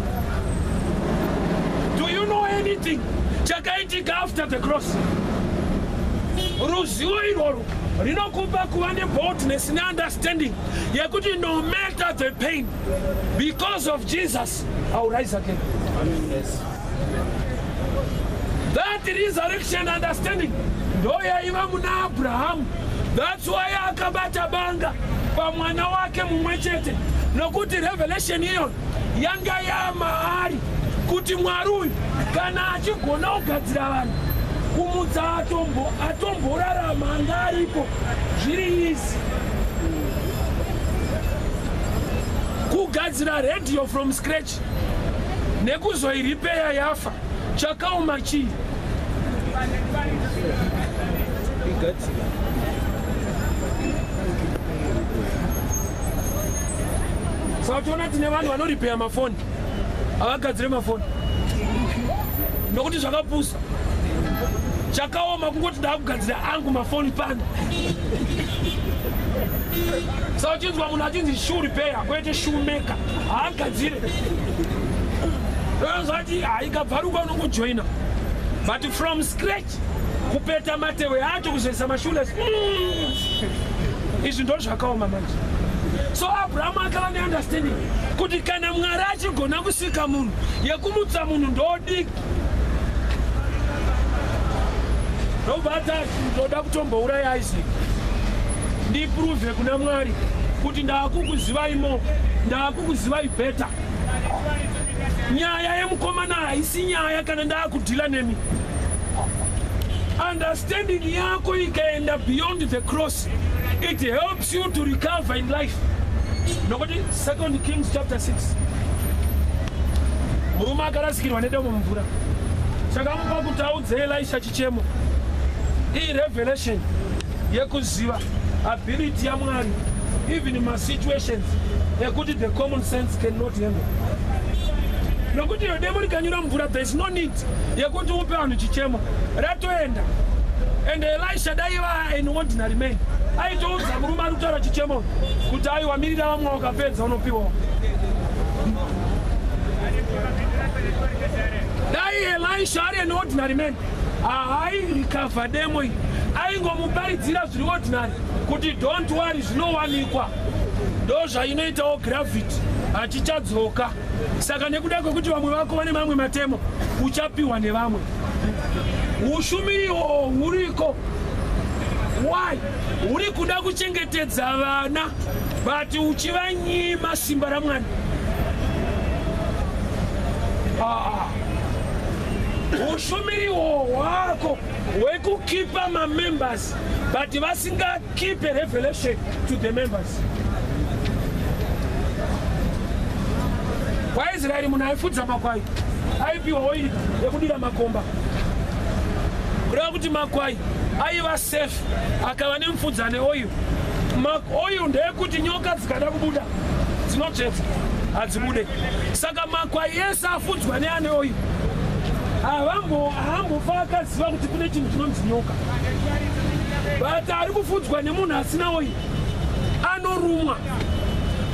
Do you know anything chakaitika after the cross? Ruzivo irworwo rinokupa kuva neboldness neunderstanding yekuti no matter the pain, because of Jesus I will rise again. Yes. That resurrection understanding ndo yaiva muna Abrahamu. That's why akabata banga pamwana wake mumwe chete, nokuti revelation iyo yanga yamaari kuti Mwari uyu kana achigona kugadzira vanhu kumutsa atombo atomborarama anga aripo, zviri easy kugadzira radio from scratch nekuzoiripeya yafa. Chakaoma chii? Kuigadzira. Saka tiona tine vanhu vanoripeya mafoni, havagadzire mafoni nokuti zvakapusa. Chakaoma kungoti ndakugadzira angu mafoni pano. Saka uchinzwa munhu achinzi shoe repair kwete shoemaker, haagadzire. Zvati haikabvaruka unongojoina, but from scratch kupeta matehwe acho kuzoisa mashoelace, izvi ndo zvakaoma manje. So Abrahamu akava neunderstanding kuti kana Mwari achigona kusika munhu, yekumutsa munhu ndodiki. Ndobva ati ndoda kutombouraya Isaac ndiprove kuna Mwari kuti ndaakukuzivai mo, ndaakukuzivai better. Nyaya yemukomana haisi nyaya kana ndaakudeala nemi. Understanding yako ikaenda beyond the cross, it helps you to recover in life. Nokuti Second Kings chapter 6, murume akarasikirwa nedemo mumvura, chakamupa kuti audze Elisha chichemo iyi revelation yekuziva ability yaMwari even masituations ekuti the common sense cannot handle. Nokuti iyo demo rikanyura mvura, there is no need yekuti upe vanhu chichemo, ratoenda. And Elisha daiva an ordinary man, aitoudza murume ari kutaura chichemo kuti aiwa, mirira vamwe wakapedza unopiwawo. Dai Elisha ari an ordinary man, haairecover demo iyi, aingomuparidzira zviri ordinary kuti don't worry, zvinowanikwa, ndo zvainoitawo gravity, hachichadzoka. Saka nekuda kwekuti vamwe vako vane mamwe matemo, uchapiwa nevamwe. Ushumiri ihwohwo huriko. Why uri kuda kuchengetedza vana but uchivanyima simba raMwari? Ah. Ushumiri ihwohwo hwako hwekukeepa mamembers but vasingakeepe revelation to the members. KwaIsraeri munhu aifudza makwai aipiwa oiri yekudira makomba, kureva kuti makwai aiva safe akava nemufudzi ane oil. Oil ndeyekuti nyoka dzikada kubuda dzinotsvedza, hadzibude. Saka makwai ese afudzwa neane oil haambofa akaziva kuti kune chinhu chinonzi nyoka. But ari kufudzwa nemunhu asina oil anorumwa.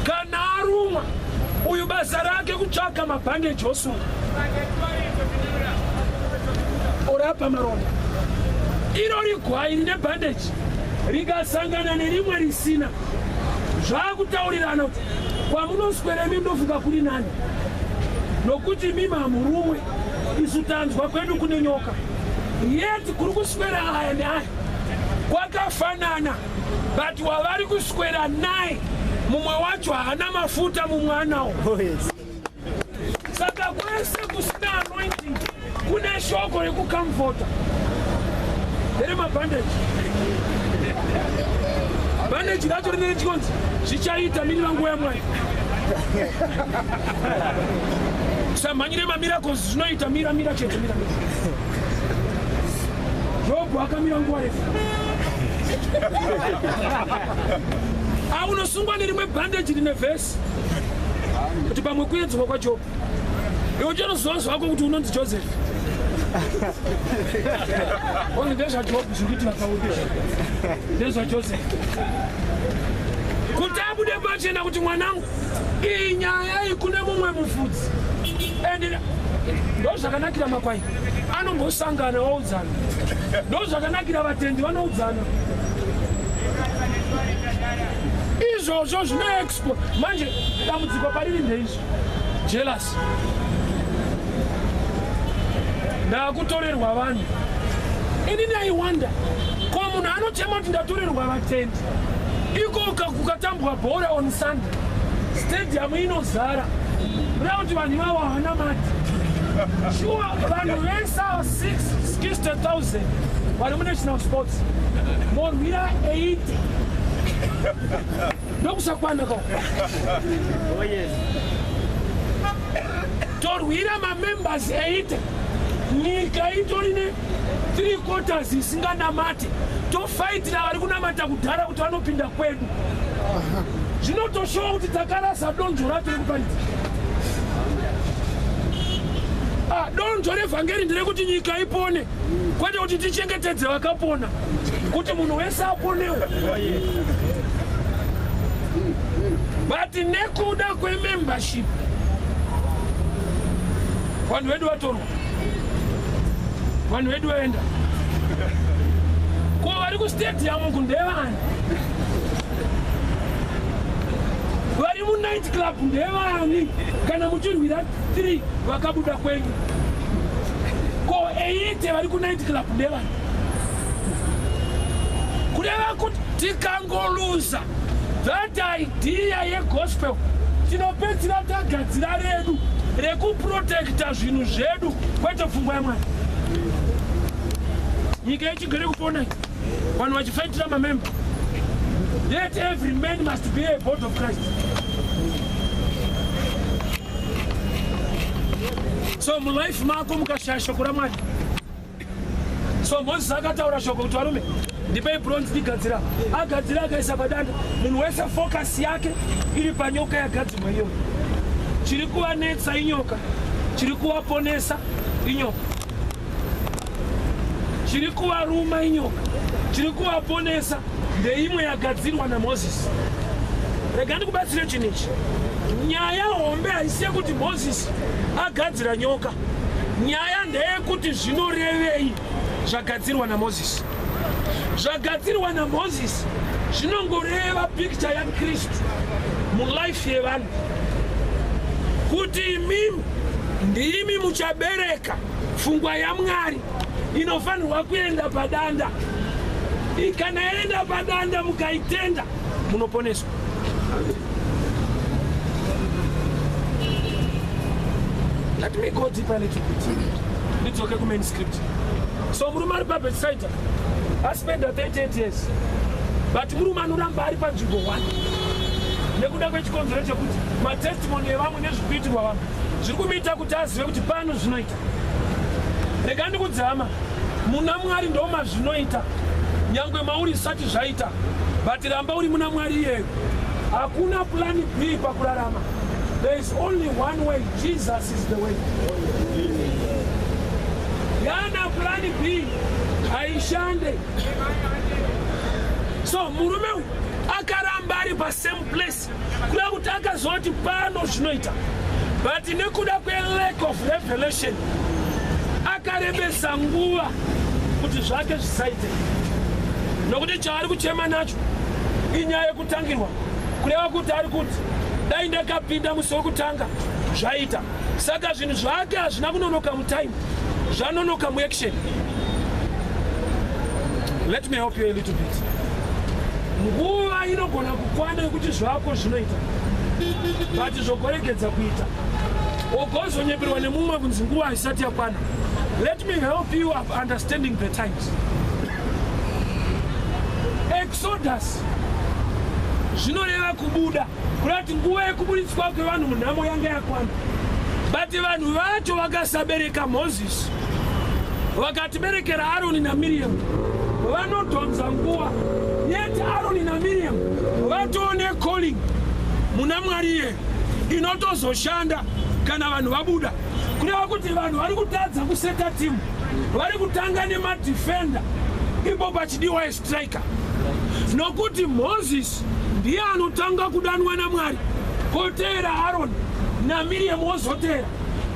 Kana arumwa, uyu basa rake kutsvaka mabhandeji osunga orapa maronda. Iro rigwai rine bhandeji rikasangana nerimwe risina, zvakutaurirana kuti kwamunoswera imi ndofunga kuri nani, nokuti mimi hamurumwe, isu tanzwa kwedu kune nyoka. Yet kuri kuswera aya neaya kwakafanana, but wavari kuswera naye mumwe wacho haana mafuta, mumwe anawo. Oh, yes. Saka kwese kusina anointing kune shoko rekucomforta here mabhandeji. Bhandeji racho rinenge chikonzi zvichaita, mirira nguva yaMwari. Samhanyire mamiracles, zvinoita, mira, mira chete, mira, mira. Jobho akamira nguva refu. Aunosungwa nerimwe bhandeji rine vhesi kuti pamwe kuedzwa kwaJobho, iwe uchanoziva zvako kuti unonzi Joseph. Onzi ndezvaJobho zviri kuitika pauri, ndezvaJoseph, kuti abude pachena kuti mwanangu, iyi nyaya iyi kune mumwe mufudzi. And ndo zvakanakira makwai, anombosangana waudzana. Ndo zvakanakira vatendi, vanoudzana izvozvo zvinoexpo. Manje dambudziko pariri ndeizvi: jealous. Ndakutorerwa vanhu. Inini aiwanda ko munhu anochema kuti ndatorerwa vatendi, iko kukatambwa bhora on Sunday, stadium inozara, kuda kuti vanhu ivavo havana mati. Shuwa vanhu vese ava 60,000 vari muNational Sports morwira 80, ndokusakwana ko. Oh, yes. Torwira mamembers 80. Nyika itori ne 3 quarters isinganamate, tofaitira vari kunamata kudhara kuti vanopinda kwedu. Zvinotoshowa kuti takarasa donzvo racho rekuparidza. Ah, donzvo revhangeri nderekuti nyika ipone, kwete kuti tichengetedze vakapona, kuti munhu wese aponewo. But nekuda kwemembership vanhu vedu vatorwa, vanhu vedu vaenda. Ko vari kustadium kundevani, vari munight club ndevani? Kana muchirwira 3 vakabuda kwenyu, ko 8 vari kunight club ndevani? Kureva kuti tikangoluza that idea yegospel, tinopedzera tagadzira redu rekuprotekta zvinhu zvedu, kwete pfungwa yaMwari. Nyika ichigere kupona, vanhu vachifaitira mamemba, yet every man must be a body of Christ. So mulife mako mukashaya shoko raMwari, so Mozisi akataura shoko kuti, "Varume, ndipei bronze ndigadzira." Agadzira, akaisa padanda. Munhu wese focus yake iri panyoka yagadzirwa iyoyo. Chiri kuvanetsa inyoka, chiri kuvaponesa inyoka, chiri kuvaruma inyoka, chiri kuvaponesa ndeimwe yagadzirwa naMozisi. Rega ndikubatsire chinhu ichi. Nyaya hombe haisi yekuti Mozisi agadzira nyoka. Nyaya ndeyekuti zvinorevei zvagadzirwa naMozisi. Zvagadzirwa naMozisi zvinongoreva picture yaKristu mulife yevanhu, kuti imimi ndimi muchabereka pfungwa yaMwari inofanirwa kuenda padanda. Kana yaenda padanda, mukaitenda, munoponeswa. Let me go deeper a little bit, ndidzoke kumain script. So murume ari paBethsaida aspenda 38 years, but murume anoramba ari panzvimbo 1 nekuda kwechikonzero chekuti matestimony evamwe nezvikuitirwa vamwe zviri kumuita kuti azive kuti pano zvinoita. Rega ndikudzama, muna Mwari ndoma zvinoita. Nyangwe mauri zvisati zvaita, but ramba uri muna Mwari iyeyo. Hakuna plan B pakurarama. There is only one way. Jesus is the way. Yana plan B haishande. So murume uyu akaramba ari pasame place, kuda kuti akazoti pano zvinoita, but nekuda kwelack of revelation akarebesa nguva kuti zvake zvisaite, nokuti chaari kuchema nacho inyaya yekutangirwa. Kureva kuti ari kuti dai ndakapinda musi wekutanga zvaita. Saka zvinhu zvake hazvina kunonoka mutime, zvanonoka muaction. Let me help you a little bit. Nguva inogona kukwana yekuti zvako zvinoita, but zvogoregedza kuita, ugozonyeperwa nemumwe kunzi nguva haisati yakwana. Let me help you of understanding the times. Exodus zvinoreva kubuda, kureva kuti nguva yekubuditswa kwevanhu munhamo yanga yakwana, but vanhu vacho vakasabereka Mozisi, vakatiberekera Aroni naMiriam, vanodhonza nguva. Yet Aroni naMiriam vatoone calling muna Mwari iye inotozoshanda kana vanhu vabuda. Kureva kuti vanhu vari kutadza kuseta timu, vari kutanga nemadefender ipo pachidiwa estriker, nokuti Mozisi ndiye anotanga kudanwa naMwari, koteera Aroni naMiriam, wozoteera.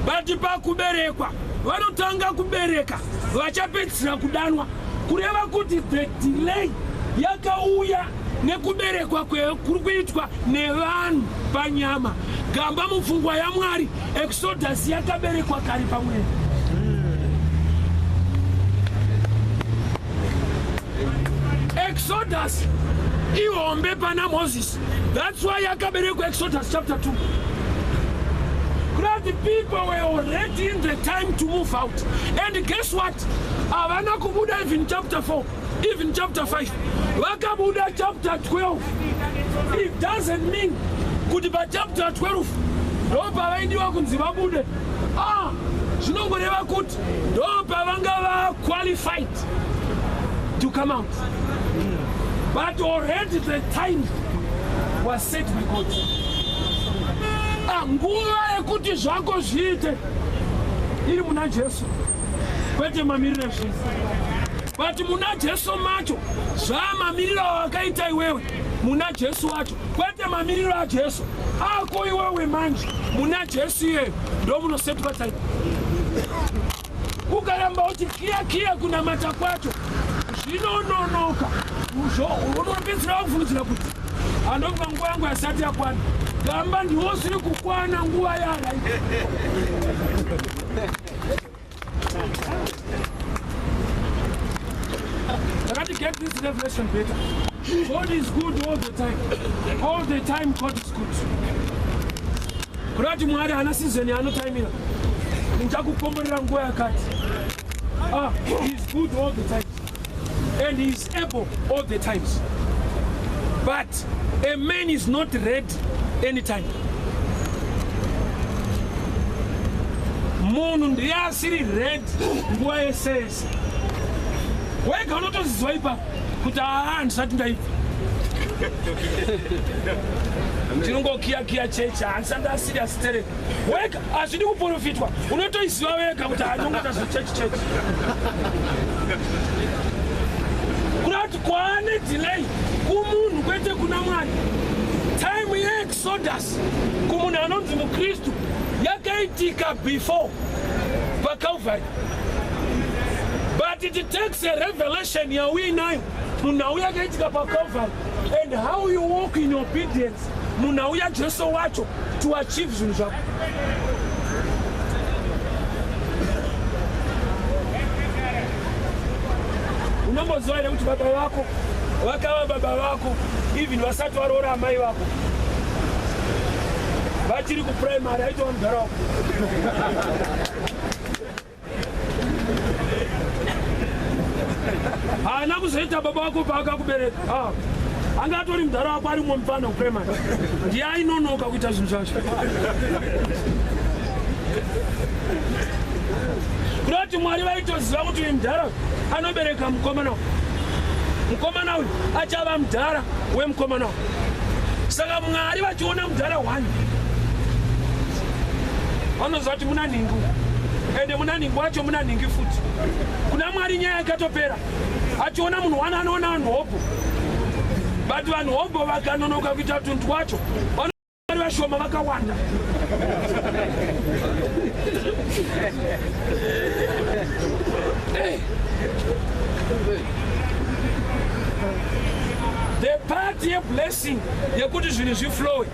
But pakuberekwa vanotanga kubereka vachapedzisira kudanwa. Kureva kuti the delay yakauya nekuberekwa kuri kuitwa nevanhu panyama. Gamba mupfungwa yaMwari, exodus yakaberekwa kare pamweya. Exodus ihombe pana Moses. That's why yakaberekwa. Exodus chapter 2, kuti people were already in the time to move out, and guess what? Havana kubuda even chapter 4, even chapter 5. Vakabuda chapter 12. It doesn't mean kuti pachapter 12 ndo pavaidiwa kunzi vabude. Ah, Zvinongoreva kuti ndopavanga vaqualified to come out, but already the time was set by God. Ah, nguva yekuti zvako zviite iri muna Jesu, kwete mamiriro ezvinhu, but muna Jesu macho. Zvamamiriro awakaita iwewe muna Jesu wacho, kwete mamiriro aJesu ako iwewe. Manje muna Jesu iyeyo ndo munosetwa time. Ukaramba uchikiya kiya kunamata kwacho, zvinononoka. Unopedzisira wakufungidzira kuti handobva, nguva yangu yasati yakwana. Gamba ndiwo usiri kukwana, nguva yarai. Takati get this revelation better. God is good all the time. All the time God is good. Kuda kuti Mwari haana season yaanotaimira, ndichakukomborera nguva yakati. Ah, he is good all the time and he is able all the times, but a man is not ready anytime. Munhu ndiye asiri ready nguva yese yese. Wega unotoziziva ipapo kuti aa, handisati ndaibva, ndinongokiyakiya chechi, handisati ndaserious tereki. Wega, hazvidi kuprofitwa, unotoiziva wega kuti handongoita zvechechi chechi. Kuda kuti kwaane delay kumunhu, kwete kuna Mwari. Time yeExodus kumunhu anonzi muKristu yakaitika before paCalvary, but it takes a revelation yauinayo munhau yakaitika paCalvary and how you walk in obedience munhau yaJesu wacho to achieve zvinhu zvako. Unomboziva here kuti baba vako vakava baba vako even vasati varoora amai vako? Vachiri kuprimary aitova mudhara wako. Haana kuzoita baba vako paakakubereka. Ah, anga atori mudhara wako ari mumwe mufana kuprimary, ndiye ainonoka kuita zvinhu zvacho. Kuda kuti Mwari vaitoziva kuti uyu mudhara anobereka mukomana uyu, mukomana uyu achava mudhara wemukomana uyu. Saka Mwari vachiona mudhara 1, vanoziva kuti muna nhingi, ende muna nhingi wacho muna nhingi futi. Kuna Mwari nyaya yakatopera. Achiona munhu wana, anoona vanhu hobho, but vanhu hobho vakanonoka kuita tunhu twacho, vari vashoma, vakawanda. Hey. The part yeblessing yekuti zvinhu zviflowe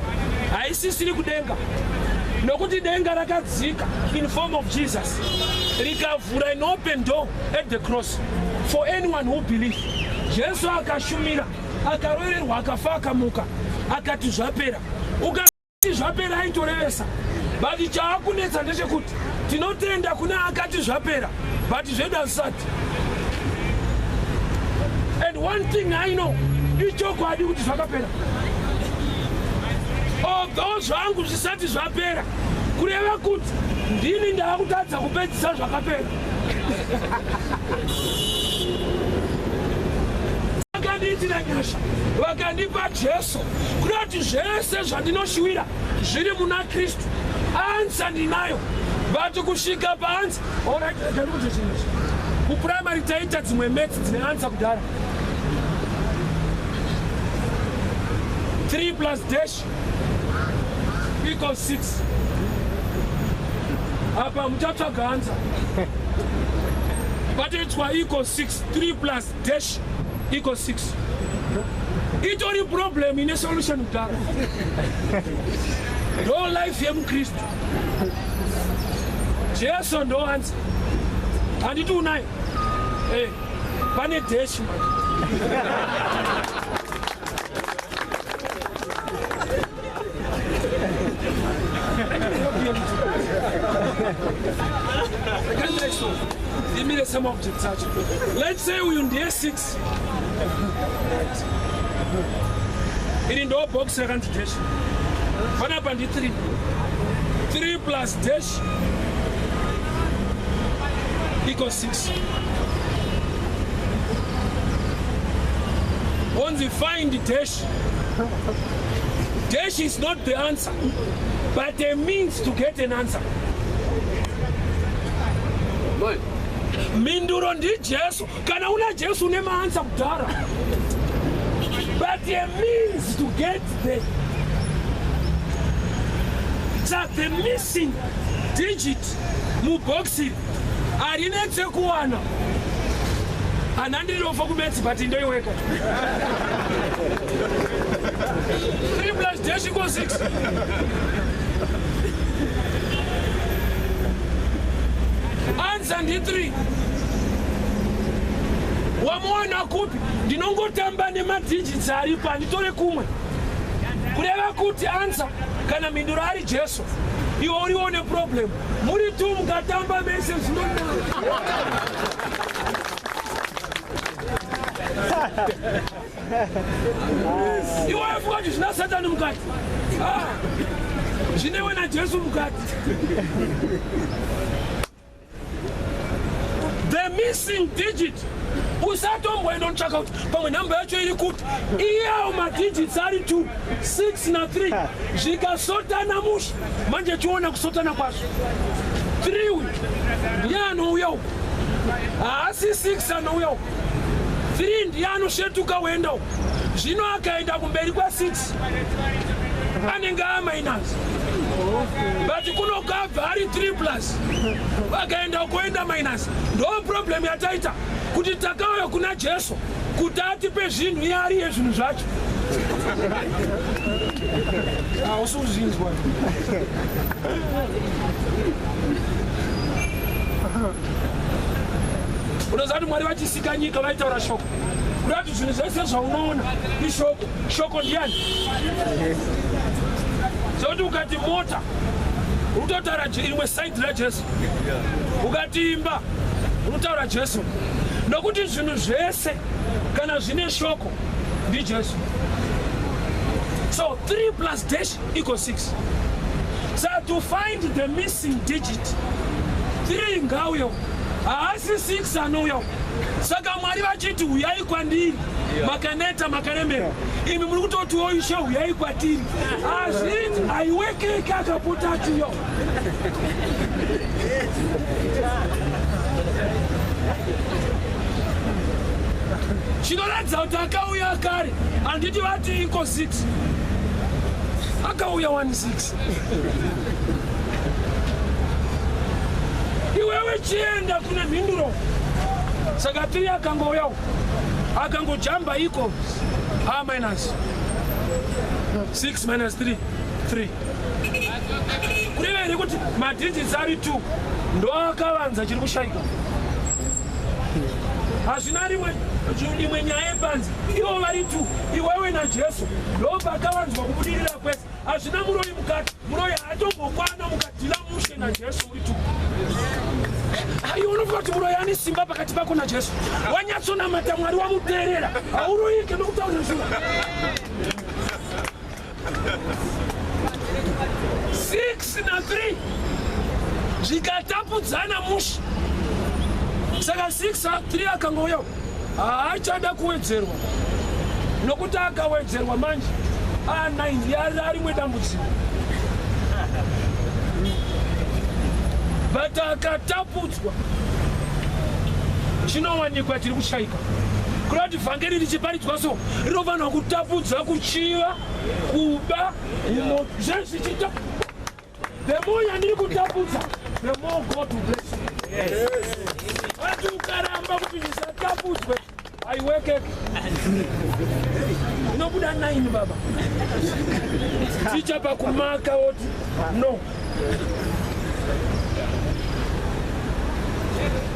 haisisiri kudenga, nokuti denga rakadzika in form of Jesus, rikavhura an open door at the cross for anyone who believe. Jesu akashumira, akarovererwa, akafa, akamuka, akati zvapera. Ukati zvapera, aitorevesa. But chaakunetsa ndechekuti tinotenda kuna akati zvapera, but zvedu hazvisati. And one thing I know, ichokwadi kuti zvakapera, although zvangu zvisati zvapera. Kureva kuti ndini ndava kutadza kupedzisa zvakapera. Vakandiitira nyasha, vakandipa Jesu, kuda kuti zvese zvandinoshuwira zviri muna Kristu. Answer ndinayo, but kusvika paanswer, alright, kuti chinhu kuprimary taita dzimwe maths dzine answer kudhara. 3 plus dash equals 6. Apa muchatsvaga answer. Patoitwa equals 6, 3 plus dash equals 6, itori problem ine solution kudhara. Ndo life yemukristu. Jesu ndo answer. Handiti unayo? Eh, pane dash manje. Ndimire some objects acho. Let's say uyu ndiye 6, iri ndo box rakanzi dash. Panapa ndi 3, 3 plus dash. equals 6. Onzi find dash. Dash is not the answer, but a means to get an answer. Mhinduro ndiJesu. Kana una Jesu une maansa kudhara, but a means to get there. Sa the missing digit mubhokisi harinetse kuwana. Hanandirofa kumetsi, but ndoiweka. 3 plus dash equals 6. Answer ndi 3. Wamuwana kupi? Ndinongotamba nemadigits aripo, handitore kumwe. Kureva kuti answer kana mhinduro ari Jesu, iwe uriwo neproblem. Muri tu mukatamba mese zvinonaka. Iwe wafunga kuti zvina Satani mukati, zvinewe naJesu mukati. The missing digit, usatomboenda unotsvaka kuti pamwe nhamba yacho iri kupi. Iyawo madigits ari 2, 6 na3 zvikasotana musha. Manje chiona kusotana kwazvo. 3 uyu ndiye anouya uku, haasi 6 anouya uku. 3 ndiye anosvetuka uenda uku. Zvino akaenda kumberi kwa6 anenge aminus, but kunokabva ari 3 plus, akaenda kuenda minus. Ndo problem yataita, kuti takauya kuna Jesu kuti atipe zvinhu, iye ariye zvinhu zvacho. Hausi kuzvinzwa. Unoziva kuti Mwari vachisika nyika vaitaura shoko. Kuda kuti zvinhu zvese zvaunoona ishoko. Shoko ndiani? Sekuti ukati mota, unototaura rimwe side raJesu. Ukati imba, unotaura Jesu, nokuti zvinhu zvese kana zvine shoko ndiJesu. So 3 plus dash equals 6. So to find the missing digit, 3 ngauyo, haasi 6 anouya. Saka Mwari vachiti, "Uyai kwandiri makaneta makaremera," imi muri kutotiwo, "Ishe, uyai kwatiri." Hazviti haiwekeke. Akapota achiyo chinoratidza kuti akauya kare. Handiti vati iko 6 akauya 1 6? Iwewe chienda kune mhinduro. Saka 3 akangouya akangojamba iko a minus 6 minus 3, 3. Kureva here kuti madigits ari 2 ndo akavanza chiri kushayika? Hazvina rimwe imwe nyaya yepanze. Ivo vari 2, iwewe naJesu, ndo pakavanzwa kubudirira kwese. Hazvina muroyi mukati. Muroyi haatombokwana mukadhila mushe naJesu muri 2. Aiwa, unofunga kuti muroyi ane simba pakati pako naJesu? Wanyatsonamata Mwari wamuteerera, hauroyike nokutaura zvinhu. 6 na3 zvikatapudzana mushe. Saka 6 3 akangouya haachada kuwedzerwa, nokuti akawedzerwa manje a9 yarimwe dambudziko. But akatapudzwa chinowanikwa chiri kushayika. Kuda kuti vhangeri richiparidzwa so rinofanirwa kutapudza kuchiva, kuba, zvezvichita. The more yandiri kutapudza, the more God will bless you. Ati ukaramba kuti zvisatapudzwe, haiwekeke. Inobuda 9 baba. Ticha pakumaka oti no.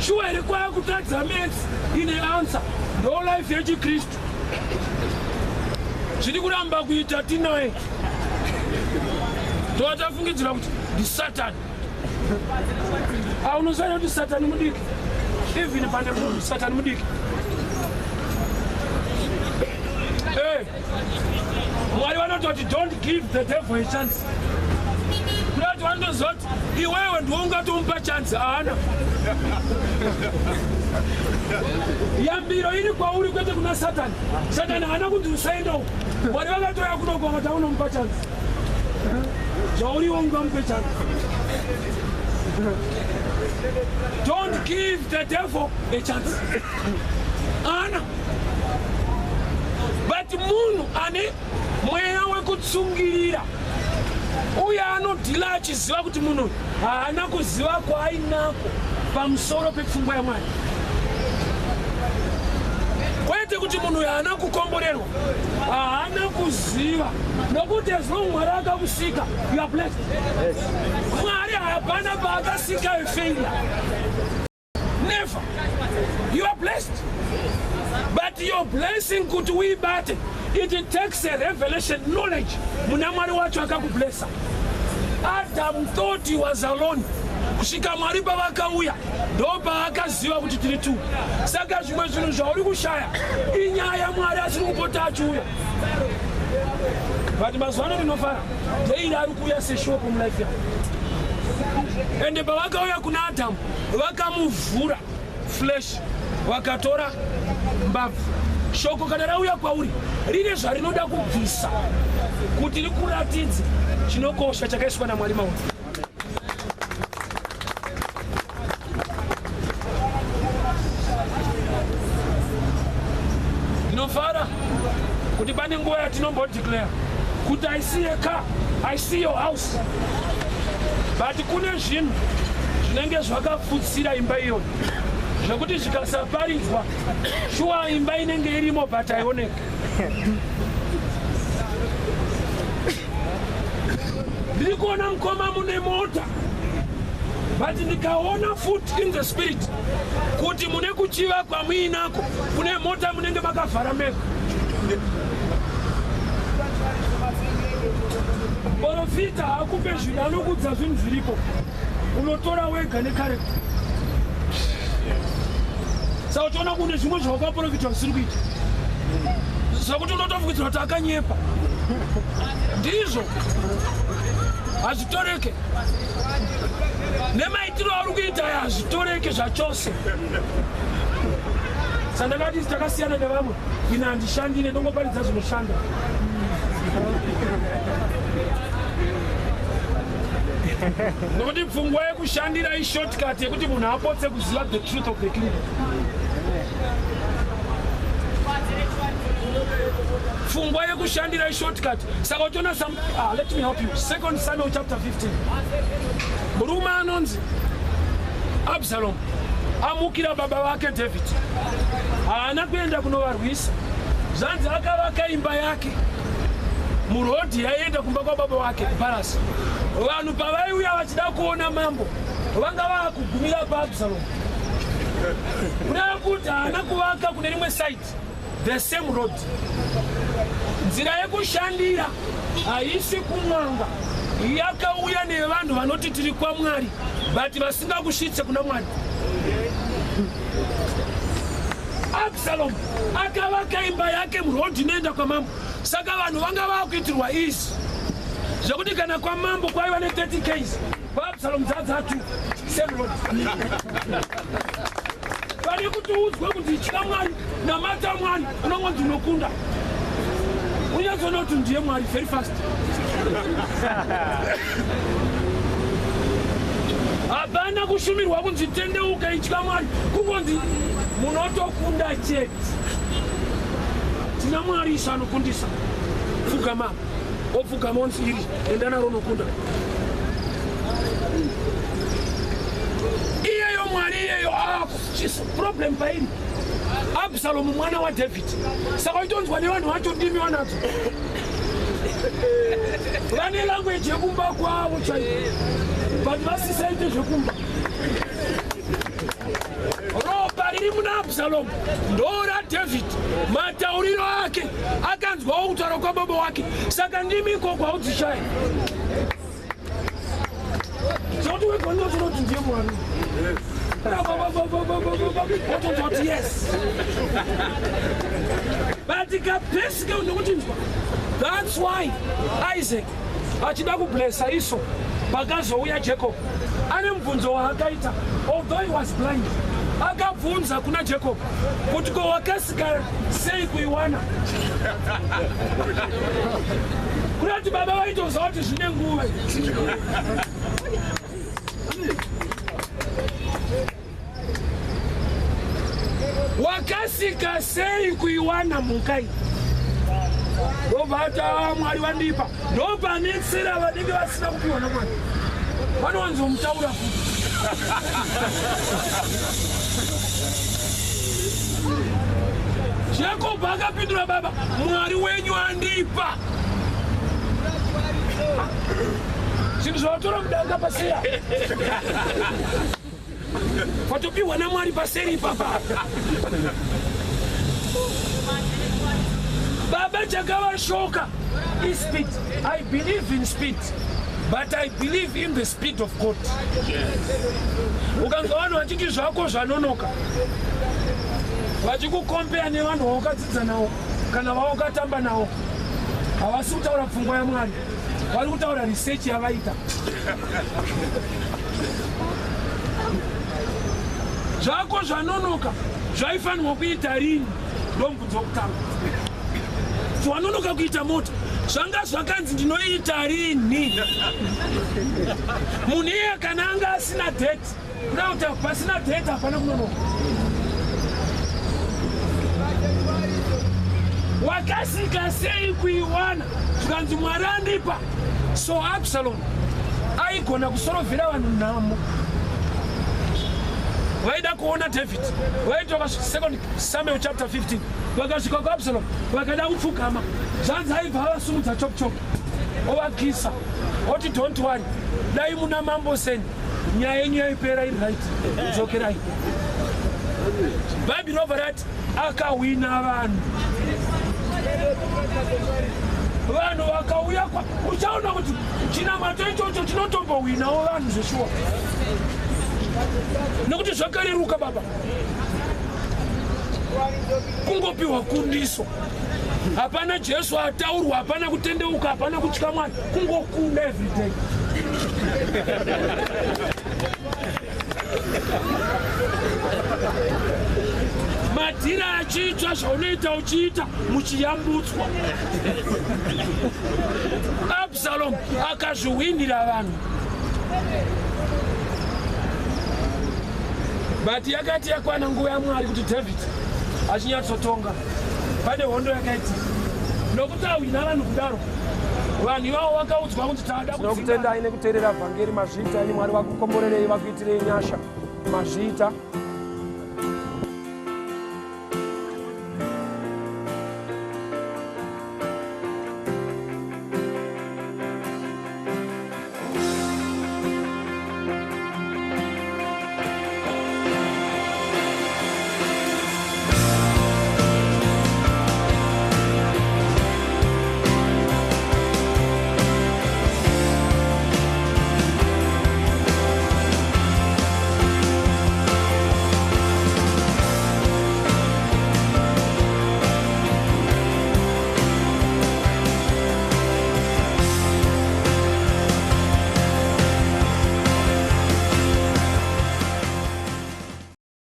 Shuwa here kwakutadza maths ine answer? Ndo life yechiKristu. Zviri kuramba kuita tinaye, tova tafungidzira kuti ndisatani. Aunoziva kuti Satani mudiki? Even pane munhu, Satani mudiki. Hey, Mwari vanototi, "Don't give the devil a chance." Kuda kuti vanotoziva kuti iwewe ndiwe ungatomupa chanzi haana. Yambiro iri kwauri kwete kuna Satani. Satani haana kunzi usaenda uko. Mwari vakatouya kunoko vakati aunomupa chanzi. Zvauriwo ungamupe chanzi. Don't give the devil a chance. Ana. But munhu ane mweya wekutsungirira uye anodhila achiziva kuti munhu haana kuziva kwaainako pamusoro pepfungwa yaMwari. Kwete kuti munhu uyu haana kukomborerwa, haana kuziva, nokuti as long Mwari akakusika, you are blessed. Mwari hapana paakasika a failure. Never. You are blessed. But your blessing kuti uibate, it takes a revelation knowledge muna Mwari wacho akakublessa. Adam thought he was alone. Kusvika Mwari pavakauya, ndo paakaziva kuti tiri two. Saka zvimwe zvinhu zvauri kushaya inyaya Mwari asiri kupota achiuya. But mazuva ano ndinofara, daily ari kuuya seshoko mulife yako. Ende pavakauya kuna Adamu, vakamuvhura flesh, vakatora mbabvu. Shoko kana rauya kwauri rine zvarinoda kubvisa kuti rikuratidze chinokosha chakaiswa naMwari mauri. Ndinofara kuti pane nguva yatinombodeclare kuti I see a car, I see your house, but kune zvinhu zvinenge zvakapfutsira imba iyoyo zvekuti zvikasaparidzwa, shuwa imba inenge irimo but haioneki. Ndiri kuona mukoma mune mota, but ndikaona futi in the spirit kuti mune kuchiva kwamuinako, kune mota munenge makavhara mega. Profita hakupe zvinhu, anokudza zvinhu zviripo, unotora wega necharacter. Saka uchiona kune zvimwe zvawakaprofitwa zvisiri kuita, zvekuti unotofungidzira kuti akanyepa, ndizvo hazvitoreke nemaitiro auri kuita, hazvitoreke zvachose. Sandakati takasiyana nevamwe, ina handishandire, ndongoparidza zvinoshanda, nokuti pfungwa yekushandira ishortcut yekuti munhu apotse kuziva the truth of the kingdom. Pfungwa yekushandira ishortcut. Saka uchiona some, ah, let me help you. Second Samuel chapter 15, murume anonzi Absalom amukira baba vake David, haana kuenda kunovarwisa. Zvanzi akavaka imba yake murodhi yaienda kumba kwababa wake kupalasi. Vanhu pavaiuya vachida kuona mambo, vanga vaakugumira paAbsalom, kureva kuti haana kuvaka kune rimwe side, the same road. Nzira yekushandira haisi kun'anga, yakauya nevanhu vanoti tiri kwaMwari but vasingakusvitse kuna Mwari. Absalom akavaka imba yake murodhi inoenda kwamambo, saka vanhu vanga vakuitirwa izi zvekuti kana kwamambo kwaiva ne30 ks, kwaAbsalom dzadzatu, same road. Pane kuti udzwe kuti itya Mwari, namata Mwari, unongonzi unokunda, unyatsoona kuti ndiye Mwari very fast. Hapana kushumirwa kunzi tendeuka, itya Mwari, kungonzi munotokunda chete. Tina Mwari isu anokundisa. Pfugama, opfugama, onzi iri enda naro, unokunda. Iyeyo Mwari iyeyo ako problem pairi Absalomu mwana waDavid. Saka uchitonzwa nevanhu vacho ndimi vanadzo, vane language yekumba kwavo chaivo, but vasisaite zvekumba. Ropa riri muna Absalomu ndo raDavid, matauriro ake akanzwawo kutaura kwababa wake. Saka ndimi ikoko haudzishaya zvokuti wega unotonoti ndiye Mwari, otototi yes, but kapesike nekuti nzwa. That's why Isaac achida kublessa Esau pakazouya Jacob ane mubvunzo waakaita although he was blind akabvunza kuna Jacob kuti ko wakasika sei kuiwana kunati baba vaitoziva kuti zvine nguva Wakasika sei kuiwana mhuka iyi? Ndobva ati ah, Mwari vandipa. Ndopanetsera vanenge vasina kupiwa naMwari. Vanowanzomutaura futi. Jacob akapindura baba, Mwari wenyu andipa. Zvinhu zvavatora mudanga paseya. Watopiwa naMwari paseri ipapa. Baba chakavashoka ispeed. I believe in speed. But I believe in the speed of God. Ukanzwa vanhu vachiti zvako zvanonoka vachikukompeya nevanhu vawakadzidza navo kana vawakatamba navo havasi kutaura pfungwa yamwari vari kutaura research yavaita zvako zvanonoka zvaifanirwa kuita rini ndomubvunzo wokutanga wanonoka kuita mota zvanga zvakanzi ndinoita rini munhu iye kana anga asina date kuda kuti pasina date hapana kunonoka wakasika sei kuiwana zvikanzi mwari andipa so absalom aigona kusorovhera vanhu nhamo vaida kuona david vaitoka second samuel chapter 15 vakasvika kuabsalom vakada kupfugama zvanzi aibva avasumudza chop chop ovakisa oti don't worry dai muna mambo seni nyaya yenyu yaipera iri right dzokerai bhaibheri robva rati akahwina vanhu vanhu vakauya kwa uchaona kuti chinamato ichocho chinotombohwinawo vanhu zveshuwa nekuti zvakareruka baba kungopiwa kundiso hapana jesu ataurwa hapana kutendeuka hapana kutya mwari kungokunda everyday madhira achiitsva zvaunoita uchiita muchiyambutswa absalom akazvihwinira vanhu but yakati yakwana nguva yamwari kuti david achinyatsotonga pane hondo yakaitika nokuti ahwina vanhu kudaro vanhu ivavo vakaudzwa kuti tada tinokutendai nekuteerera vhangeri mazviita ini mwari vakukomborerei vakuitirei nyasha mazviita.